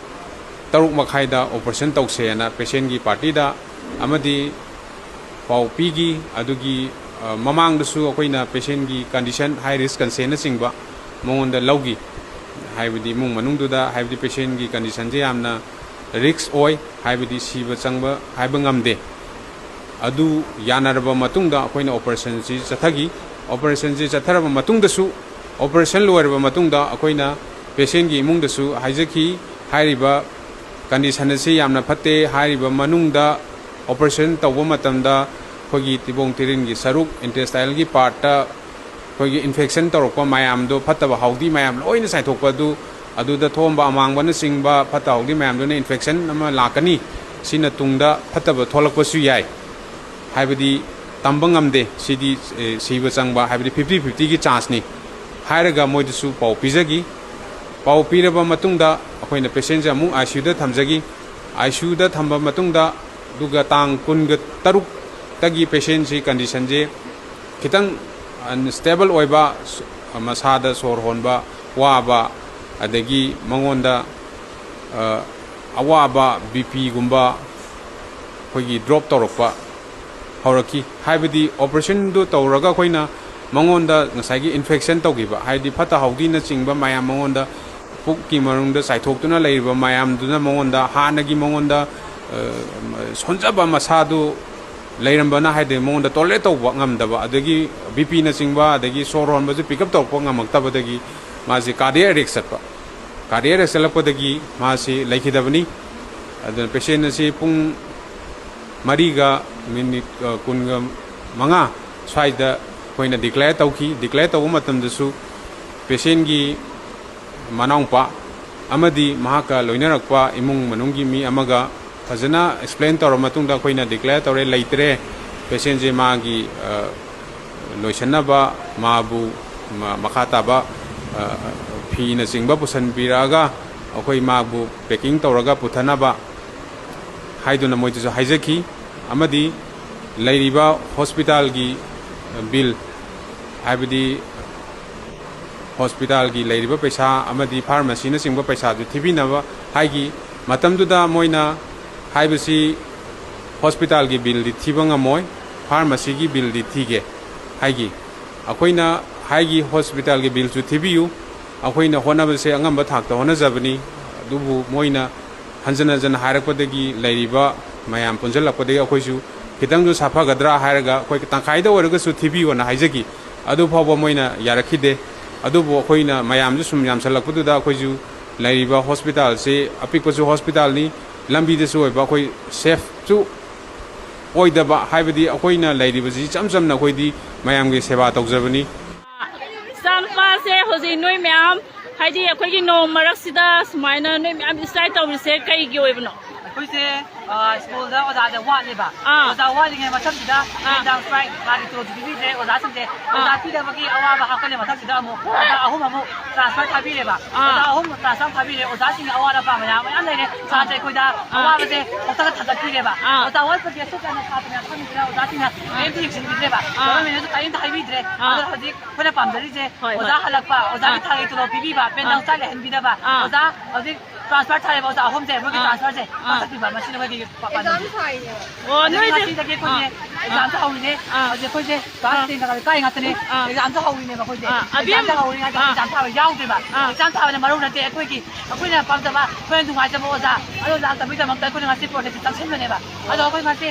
ꯇꯔꯨꯛ ꯃꯈꯥꯏꯗ ꯑꯣꯄꯔꯦꯁꯟ ꯇꯧꯁꯦꯅ ꯄꯦꯁꯦꯟꯒꯤ ꯄꯥꯔꯇꯤꯗ ꯑꯃꯗꯤ ꯄꯥꯎ ꯄꯤꯈꯤ꯫ ꯑꯗꯨꯒꯤ, ꯑ, ꯃꯃꯥꯡꯗꯁꯨ ꯑꯩꯈꯣꯏꯅ ꯄꯦꯁꯦꯟꯒꯤ ꯀꯟꯗꯤꯁꯟ, ꯍꯥꯏ ꯔꯤꯁꯛ ꯀꯟꯗꯤꯁꯟꯅꯆꯤꯡꯕ ꯃꯉꯣꯟꯗ ꯂꯧꯈꯤ꯫ ꯍꯥꯏꯕꯗꯤ ꯏꯃꯨꯡ ꯃꯅꯨꯡꯗꯨꯗ, ꯍꯥꯏꯕꯗꯤ ꯄꯦꯁꯦꯟꯒꯤ ꯀꯟꯗꯤꯁꯟꯁꯦ ꯌꯥꯝꯅ ꯔꯤꯁꯛ ꯑꯣꯏ, ꯍꯥꯏꯕꯗꯤ ꯁꯤꯕ ꯆꯪꯕ ꯍꯥꯏꯕ ꯉꯝꯗꯦ꯫ ꯑꯗꯨ ꯌꯥꯅꯔꯕ ꯃꯇꯨꯡꯗ ꯑꯩꯈꯣꯏꯅ ꯑꯣꯄꯔꯦꯁꯟꯁꯤ ꯆꯠꯊꯈꯤ꯫ ꯑꯣꯄꯔꯦꯁꯟꯁꯤ ꯆꯠꯊꯔꯕ ꯃꯇꯨꯡꯗꯁꯨ, ꯑꯣꯄꯔꯦꯁꯟ ꯂꯣꯏꯔꯕ ꯃꯇꯨꯡꯗ ꯑꯩꯈꯣꯏꯅ ꯄꯦꯁꯦꯟꯒꯤ ꯏꯃꯨꯡꯗꯁꯨ ꯍꯥꯏꯖꯈꯤ, ꯍꯥꯏꯔꯤꯕ ꯀꯟꯗꯤꯁꯟ ꯑꯁꯤ ꯌꯥꯝꯅ ꯐꯠꯇꯦ꯫ ꯍꯥꯏꯔꯤꯕ ꯃꯅꯨꯡꯗ ꯑꯣꯄꯔꯦꯁꯟ ꯇꯧꯕ ꯃꯇꯝꯗ ꯑꯩꯈꯣꯏꯒꯤ ꯇꯤꯕꯣꯡ ꯇꯤꯔꯤꯟꯒꯤ ꯁꯔꯨꯛ, ꯏꯟꯇꯦꯁꯇꯥꯏꯅꯦꯜꯒꯤ ꯄꯥꯔꯠꯇ ꯑꯩꯈꯣꯏꯒꯤ ꯏꯟꯐꯦꯛꯁꯟ ꯇꯧꯔꯛꯄ ꯃꯌꯥꯝꯗꯣ, ꯐꯠꯇꯕ ꯍꯥꯎꯗꯤ ꯃꯌꯥꯝ ꯂꯣꯏꯅ ꯆꯥꯏꯊꯣꯛꯄ ꯑꯗꯨ ꯑꯗꯨꯗ ꯊꯣꯛꯑꯝꯕ ꯑꯃꯥꯡꯕꯅꯆꯤꯡꯕ ꯐꯠꯇ ꯍꯥꯎꯗꯤ ꯃꯌꯥꯝꯗꯨꯅ ꯏꯟꯐꯦꯛꯁꯟ ꯑꯃ ꯂꯥꯛꯀꯅꯤ꯫ ꯁꯤꯅ ꯇꯨꯡꯗ ꯐꯠꯇꯕ ꯊꯣꯛꯂꯛꯄꯁꯨ ꯌꯥꯏ꯫ ꯍꯥꯏꯕꯗꯤ ꯇꯝꯕ ꯉꯝꯗꯦ꯫ ꯁꯤꯗꯤ, ꯑꯦ, ꯁꯤꯕ ꯆꯪꯕ ꯍꯥꯏꯕꯗꯤ ꯐꯤꯐꯇꯤ ꯐꯤꯐꯇꯤꯒꯤ ꯆꯥꯟꯁꯅꯤ ꯍꯥꯏꯔꯒ ꯃꯣꯏꯗꯁꯨ ꯄꯥꯎ ꯄꯤꯖꯈꯤ꯫ ꯄꯥꯎ ꯄꯤꯔꯕ ꯃꯇꯨꯡꯗ ꯑꯩꯈꯣꯏꯅ ꯄꯦꯁꯦꯟꯁꯦ ꯑꯃꯨꯛ ꯑꯥꯏ ꯁꯤ ꯌꯨꯗ ꯊꯝꯖꯈꯤ꯫ ꯑꯥꯏ ꯁꯤ ꯌꯨꯗ ꯊꯝꯕ ꯃꯇꯨꯡꯗ, ꯑꯗꯨꯒ ꯇꯥꯡ ꯀꯨꯟꯒ ꯇꯔꯨꯛꯇꯒꯤ ꯄꯦꯁꯦꯟꯁꯤ ꯀꯟꯗꯤꯁꯟꯁꯦ ꯈꯤꯇꯪ ꯑꯟꯁꯇꯦꯕꯜ ꯑꯣꯏꯕ, ꯁ-, ꯃꯁꯥꯗ ꯁꯣꯔ ꯍꯣꯟꯕ ꯋꯥꯕ, ꯑꯗꯒꯤ ꯃꯉꯣꯟꯗ, ꯑ, ꯑꯋꯥꯕ ꯕꯤ ꯄꯤꯒꯨꯝꯕ ꯑꯩꯈꯣꯏꯒꯤ ꯗ꯭ꯔꯣꯞ ꯇꯧꯔꯛꯄ ꯍꯧꯔꯛꯈꯤ꯫ ꯍꯥꯏꯕꯗꯤ ꯑꯣꯄꯔꯦꯁꯟꯗꯨ ꯇꯧꯔꯒ ꯑꯩꯈꯣꯏꯅ ꯃꯉꯣꯟꯗ ꯉꯁꯥꯏꯒꯤ ꯏꯟꯐꯦꯛꯁꯟ ꯇꯧꯈꯤꯕ, ꯍꯥꯏꯗꯤ ꯐꯠꯇ ꯍꯥꯎꯗꯤꯅꯆꯤꯡꯕ ꯃꯌꯥꯝ ꯃꯉꯣꯟꯗ ꯄꯨꯛꯀꯤ ꯃꯅꯨꯡꯗ ꯆꯥꯏꯊꯣꯛꯇꯨꯅ ꯂꯩꯔꯤꯕ ꯃꯌꯥꯝꯗꯨꯅ ꯃꯉꯣꯟꯗ ꯍꯥꯟꯅꯒꯤ ꯃꯉꯣꯟꯗ, ꯑ, ꯁꯣꯟꯖꯕ ꯃꯁꯥꯗꯨ ꯂꯩꯔꯝꯕꯅ ꯍꯥꯏꯗꯤ ꯃꯉꯣꯟꯗ ꯇꯣꯂꯔꯦꯠ ꯇꯧꯕ ꯉꯝꯗꯕ, ꯑꯗꯒꯤ ꯕꯤ ꯄꯤꯅꯆꯤꯡꯕ, ꯑꯗꯒꯤ ꯁꯣꯔ ꯍꯣꯟꯕꯁꯨ ꯄꯤꯛ ꯑꯞ ꯇꯧꯔꯛꯄ ꯉꯝꯃꯛꯇꯕꯗꯒꯤ ꯃꯥꯁꯤ ꯀꯥꯔꯗꯤꯌꯥꯛ ꯑꯦꯔꯦꯁ ꯆꯠꯄ꯫ ꯀꯥꯔꯗꯤꯌꯥꯛ ꯑꯦꯔꯦꯁ ꯆꯠꯂꯛꯄꯗꯒꯤ ꯃꯥꯁꯤ ꯂꯩꯈꯤꯗꯕꯅꯤ꯫ ꯑꯗꯨꯅ ꯄꯦꯁꯦꯟ ꯑꯁꯤ ꯄꯨꯡ ꯃꯔꯤꯒ ꯃꯤꯅꯤꯠ, ꯑ, ꯀꯨꯟꯒ ꯃꯉꯥ ꯁ꯭ꯋꯥꯏꯗ ꯑꯩꯈꯣꯏꯅ ꯗꯤꯀ꯭ꯂꯦꯌꯔ ꯇꯧꯈꯤ꯫ ꯗꯤꯀ꯭ꯂꯦꯌꯔ ꯇꯧꯕ ꯃꯇꯝꯗꯁꯨ ꯄꯦꯁꯦꯟꯒꯤ ꯃꯅꯥꯎꯄꯥ ꯑꯃꯗꯤ ꯃꯍꯥꯛꯀ ꯂꯣꯏꯅꯔꯛꯄ ꯏꯃꯨꯡ ꯃꯅꯨꯡꯒꯤ ꯃꯤ ꯑꯃꯒ ꯐꯖꯅ ꯑꯦꯛꯁꯄ꯭ꯂꯦꯟ ꯇꯧꯔꯕ ꯃꯇꯨꯡꯗ ꯑꯩꯈꯣꯏꯅ ꯗꯤꯀ꯭ꯂꯦꯌꯔ ꯇꯧꯔꯦ, ꯂꯩꯇ꯭ꯔꯦ, ꯄꯦꯁꯦꯟꯁꯦ ꯃꯥꯒꯤ, ꯑ, ꯂꯣꯏꯁꯤꯟꯅꯕ ꯃꯥꯕꯨ ꯃ-, ꯃꯈꯥ ꯇꯥꯕ, ꯑ, ꯐꯤꯅꯆꯤꯡꯕ ꯄꯨꯁꯤꯟꯕꯤꯔꯛꯑꯒ ꯑꯩꯈꯣꯏ ꯃꯥꯕꯨ ꯄꯦꯀꯤꯡ ꯇꯧꯔꯒ ꯄꯨꯊꯅꯕ ꯍꯥꯏꯗꯨꯅ ꯃꯣꯏꯗꯁꯨ ꯍꯥꯏꯖꯈꯤ꯫ ꯑꯃꯗꯤ ꯂꯩꯔꯤꯕ ꯍꯣꯁꯄꯤꯇꯥꯜꯒꯤ ꯕꯤꯜ, ꯍꯥꯏꯕꯗꯤ ꯍꯣꯁꯄꯤꯇꯥꯜꯒꯤ ꯂꯩꯔꯤꯕ ꯄꯩꯁꯥ ꯑꯃꯗꯤ ꯐꯥꯔꯃꯥꯁꯤꯅꯆꯤꯡꯕ ꯄꯩꯁꯥꯗꯨ ꯊꯤꯕꯤꯅꯕ ꯍꯥꯏꯈꯤ꯫ ꯃꯇꯝꯗꯨꯗ ꯃꯣꯏꯅ ꯍꯥꯏꯕꯁꯤ ꯍꯣꯁꯄꯤꯇꯥꯜꯒꯤ ꯕꯤꯜꯗꯤ ꯊꯤꯕ ꯉꯝꯃꯣꯏ, ꯐꯥꯔꯃꯥꯁꯤꯒꯤ ꯕꯤꯜꯗꯤ ꯊꯤꯒꯦ ꯍꯥꯏꯈꯤ꯫ ꯑꯩꯈꯣꯏꯅ ꯍꯥꯏꯈꯤ, ꯍꯣꯁꯄꯤꯇꯥꯜꯒꯤ ꯕꯤꯜꯁꯨ ꯊꯤꯕꯤꯌꯨ, ꯑꯩꯈꯣꯏꯅ ꯍꯣꯠꯅꯕꯁꯦ ꯑꯉꯝꯕ ꯊꯥꯛꯇ ꯍꯣꯠꯅꯖꯕꯅꯤ꯫ ꯑꯗꯨꯕꯨ ꯃꯣꯏꯅ ꯍꯟꯖꯟ ꯍꯟꯖꯟ ꯍꯥꯏꯔꯛꯄꯗꯒꯤ, ꯂꯩꯔꯤꯕ ꯃꯌꯥꯝ ꯄꯨꯟꯁꯤꯜꯂꯛꯄꯗꯒꯤ ꯑꯩꯈꯣꯏꯁꯨ ꯈꯤꯇꯪꯁꯨ ꯁꯥꯐꯒꯗ꯭ꯔꯥ ꯍꯥꯏꯔꯒ ꯑꯩꯈꯣꯏ ꯇꯪꯈꯥꯏꯗ ꯑꯣꯏꯔꯒꯁꯨ ꯊꯤꯕꯤꯌꯣꯅ ꯍꯥꯏꯖꯈꯤ꯫ ꯑꯗꯨ ꯐꯥꯎꯕ ꯃꯣꯏꯅ ꯌꯥꯔꯛꯈꯤꯗꯦ꯫ ꯑꯗꯨꯕꯨ ꯑꯩꯈꯣꯏꯅ ꯃꯌꯥꯝꯁꯨ ꯁꯨꯝ ꯌꯥꯝꯁꯜꯂꯛꯄꯗꯨꯗ ꯑꯩꯈꯣꯏꯁꯨ ꯂꯩꯔꯤꯕ ꯍꯣꯁꯄꯤꯇꯥꯜꯁꯤ ꯑꯄꯤꯛꯄꯁꯨ ꯍꯣꯁꯄꯤꯇꯥꯜꯅꯤ, ꯂꯝꯕꯤꯗꯁꯨ ꯑꯣꯏꯕ, ꯑꯩꯈꯣꯏ ꯁꯦꯐꯁꯨ ꯑꯣꯏꯗꯕ, ꯍꯥꯏꯕꯗꯤ ꯑꯩꯈꯣꯏꯅ ꯂꯩꯔꯤꯕꯁꯤ ꯏꯆꯝ ꯆꯝꯅ ꯑꯩꯈꯣꯏꯗꯤ ꯃꯌꯥꯝꯒꯤ ꯁꯦꯕꯥ ꯇꯧꯖꯕꯅꯤ꯫ ꯏꯆꯥꯅꯨꯄꯥꯁꯦ ꯍꯧꯖꯤꯛ ꯅꯣꯏ ꯃꯌꯥꯝ ꯍꯥꯏꯗꯤ ꯑꯩꯈꯣꯏꯒꯤ ꯅꯣꯡ ꯃꯔꯛꯁꯤꯗ ꯁꯨꯃꯥꯏꯅ ꯅꯣꯏ ꯃꯌꯥꯝ strike ꯇꯧꯔꯤꯁꯦ ꯀꯩꯒꯤ ꯑꯣꯏꯕꯅꯣ? ꯑꯩꯈꯣꯏꯁꯦ, ꯑ, ꯁ꯭ꯀꯨꯜꯗ ꯑꯣꯖꯥꯁꯦ ꯋꯥꯠꯂꯦꯕ꯫ ꯑꯥ꯫ ꯑꯣꯖꯥ ꯋꯥꯠꯂꯤꯉꯩ ꯃꯇꯝꯁꯤꯗ ꯑꯥ꯫ ꯃꯦꯗꯥꯝ ꯁ꯭ꯇ꯭ꯔꯥꯏꯛ, ꯊꯥꯒꯤ ꯇꯣꯂꯣꯞꯁꯨ ꯄꯤꯕꯤꯗ꯭ꯔꯦ ꯑꯣꯖꯥꯁꯤꯡꯁꯦ꯫ ꯑꯥ꯫ ꯑꯣꯖꯥ ꯄꯤꯗꯕꯒꯤ ꯑꯋꯥꯕ ꯍꯥꯞꯀꯠꯂꯦ ꯃꯊꯛꯁꯤꯗ ꯑꯃꯨꯛ ꯑꯣꯖꯥ ꯑꯍꯨꯝ ꯑꯃꯨꯛ transfer ꯊꯥꯕꯤꯔꯦꯕ꯫ ꯑꯥ꯫ ꯑꯣꯖꯥ ꯑꯍꯨꯝ transfer ꯊꯥꯕꯤꯔꯦ꯫ ꯑꯣꯖꯥꯁꯤꯡꯒꯤ ꯑꯋꯥꯠ ꯑꯄꯥ ꯃꯌꯥꯝ ꯃꯌꯥꯝ ꯂꯩꯔꯦ꯫ ꯁꯥꯇ꯭ꯔ ꯑꯩꯈꯣꯏꯗ ꯑꯥ꯫ ꯑꯋꯥꯕꯁꯦ ꯄꯣꯛꯇꯛꯅ ꯊꯥꯡꯒꯠꯄꯤꯔꯦꯕ꯫ ꯑꯥ꯫ ꯑꯣꯖꯥ ꯋꯥꯠꯄꯒꯤ ꯑꯁꯨꯛ ꯌꯥꯝꯅ ꯁꯥꯇ꯭ꯔ ꯃꯌꯥꯝ ꯐꯝꯃꯤꯁꯤꯗ ꯑꯣꯖꯥꯁꯤꯡꯅ ꯑꯥ꯫ ꯀꯔꯤꯝꯇ ꯌꯦꯡꯁꯤꯟꯕꯤꯗ꯭ꯔꯦꯕ꯫ ꯑꯥ꯫ ꯒꯚꯔꯟꯃꯦꯟꯅꯁꯨ ꯀꯔꯤꯝꯇ ꯍꯥꯏꯕꯤꯗ꯭ꯔꯦ꯫ ꯑꯥ꯫ ꯑꯗꯣ ꯍꯧꯖꯤꯛ ꯑꯩꯈꯣꯏꯅ ꯄꯥꯝꯖꯔꯤꯁꯦ ꯍꯣꯏ, ꯍꯣꯏ꯫ ꯑꯣꯖꯥ ꯍꯜꯂꯛꯄ, ꯑꯣꯖꯥꯒꯤ ꯑꯥ꯫ ꯊꯥꯒꯤ ꯇꯣꯂꯣꯞ ꯄꯤꯕꯤꯕ, ꯃꯦꯗꯥꯝ ꯑꯥ꯫ ꯁ꯭ꯇ꯭ꯔꯥꯏꯛ ꯂꯩꯍꯟꯕꯤꯗꯕ꯫ ꯑꯥ꯫ ꯑꯣꯖꯥ ꯍꯧꯖꯤꯛ transfer ꯊꯥꯔꯦꯕ ꯑꯣꯖꯥ ꯑꯍꯨꯝꯁꯦ, ꯃꯣꯏꯒꯤ ꯑꯥ꯫ Transferꯁꯦ ꯑꯥ꯫ ꯀꯛꯊꯠꯄꯤꯕ, ꯃꯁꯤꯅ ꯃꯣꯏꯒꯤ ꯄ-, ꯄꯥꯟꯗꯝꯅꯤ꯫ ꯑꯣ, ꯑꯗꯨꯅ ꯅꯣꯏꯁꯦ ꯉꯁꯤꯗꯒꯤ ꯑꯩꯈꯣꯏꯁꯦ ꯑꯥ꯫ Examꯁꯦ ꯍꯧꯔꯤꯅꯦ꯫ ꯑꯥ꯫ ꯍꯧꯖꯤꯛ ꯑꯩꯈꯣꯏꯁꯦ class ꯑꯥ꯫ Ten ꯀꯥꯔꯛꯄ ꯀꯥꯏ ꯉꯥꯛꯇꯅꯦ꯫ ꯑꯥ꯫ Examꯁꯦ ꯍꯧꯔꯤꯅꯦꯕ ꯑꯩꯈꯣꯏꯁꯦ꯫ ꯑꯥ, ꯑꯕꯦꯝ-, Examꯁꯦ ꯍꯧꯔꯤꯉꯩꯗ ꯑꯥ꯫ Exam ꯊꯥꯕ ꯌꯥꯎꯗ꯭ꯔꯦꯕ꯫ ꯑꯥ꯫ Exam ꯊꯥꯕꯅ ꯃꯔꯨ ꯅꯠꯇꯦ꯫ ꯑꯩꯈꯣꯏꯒꯤ, ꯑꯩꯈꯣꯏꯅ ꯄꯥꯝꯖꯕ, ꯑꯩꯈꯣꯏꯅ ꯅꯨꯡꯉꯥꯏꯖꯕ ꯑꯣꯖꯥ ꯑꯗꯨ ꯂꯥꯛꯇꯕꯒꯤꯗꯃꯛꯇ ꯑꯩꯈꯣꯏꯅ ꯉꯁꯤ protestꯁꯦ ꯆꯪꯁꯤꯟꯕꯅꯦꯕ꯫ ꯑꯗꯣ ꯑꯩꯈꯣꯏ ꯉꯁꯤ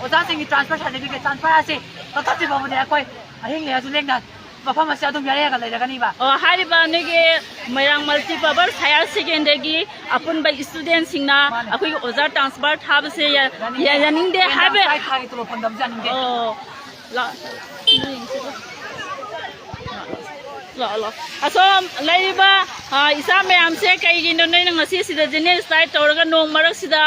ꯑꯣꯖꯥꯁꯤꯡꯒꯤ transfer certificate, transfer ꯑꯁꯤ ꯀꯛꯊꯠꯇ꯭ꯔꯤ ꯐꯥꯎꯕꯗꯤ ꯑꯩꯈꯣꯏ ꯑꯍꯤꯡ ꯂꯦꯛꯑꯁꯨ ꯂꯦꯡꯗꯅ ꯃꯐꯝ ꯑꯁꯤ ꯑꯗꯨꯝ ꯌꯥꯔꯦꯒ ꯂꯩꯔꯒꯅꯤꯕ꯫ ꯑꯣ, ꯍꯥꯏꯔꯤꯕ ꯅꯣꯏꯒꯤ ꯃꯣꯏꯔꯥꯡ Multi Purpose Higher Secondaryꯒꯤ ꯑꯄꯨꯟꯕ studentꯁꯤꯡꯅ ꯃꯥꯅꯦ꯫ ꯑꯩꯈꯣꯏꯒꯤ ꯑꯣꯖꯥ transfer ꯊꯥꯕꯁꯦ ꯌꯥ-, ꯌꯥꯅꯤꯡꯗꯦ꯫ ꯌꯥ-, ꯌꯥꯅꯤꯡꯗꯦ ꯃꯦꯗꯥꯝ ꯍꯥꯏꯕ꯫ ꯁ꯭ꯇ꯭ꯔꯥꯏꯛ ꯊꯥꯒꯤ ꯇꯣꯂꯣꯞ ꯐꯪꯗꯕꯁꯨ ꯌꯥꯅꯤꯡꯗꯦ꯫ ꯑꯣ, ꯂꯥ-, ꯂꯥꯛꯑꯣ, ꯂꯥꯛꯑꯣ꯫ ꯑꯁꯣꯝ ꯂꯩꯔꯤꯕ, ꯑ, ꯏꯆꯥ ꯃꯌꯥꯝꯁꯦ ꯀꯩꯒꯤꯅꯣ ꯅꯣꯏꯅ ꯉꯁꯤ ꯁꯤꯗ general strike ꯇꯧꯔꯒ ꯅꯣꯡ ꯃꯔꯛꯁꯤꯗ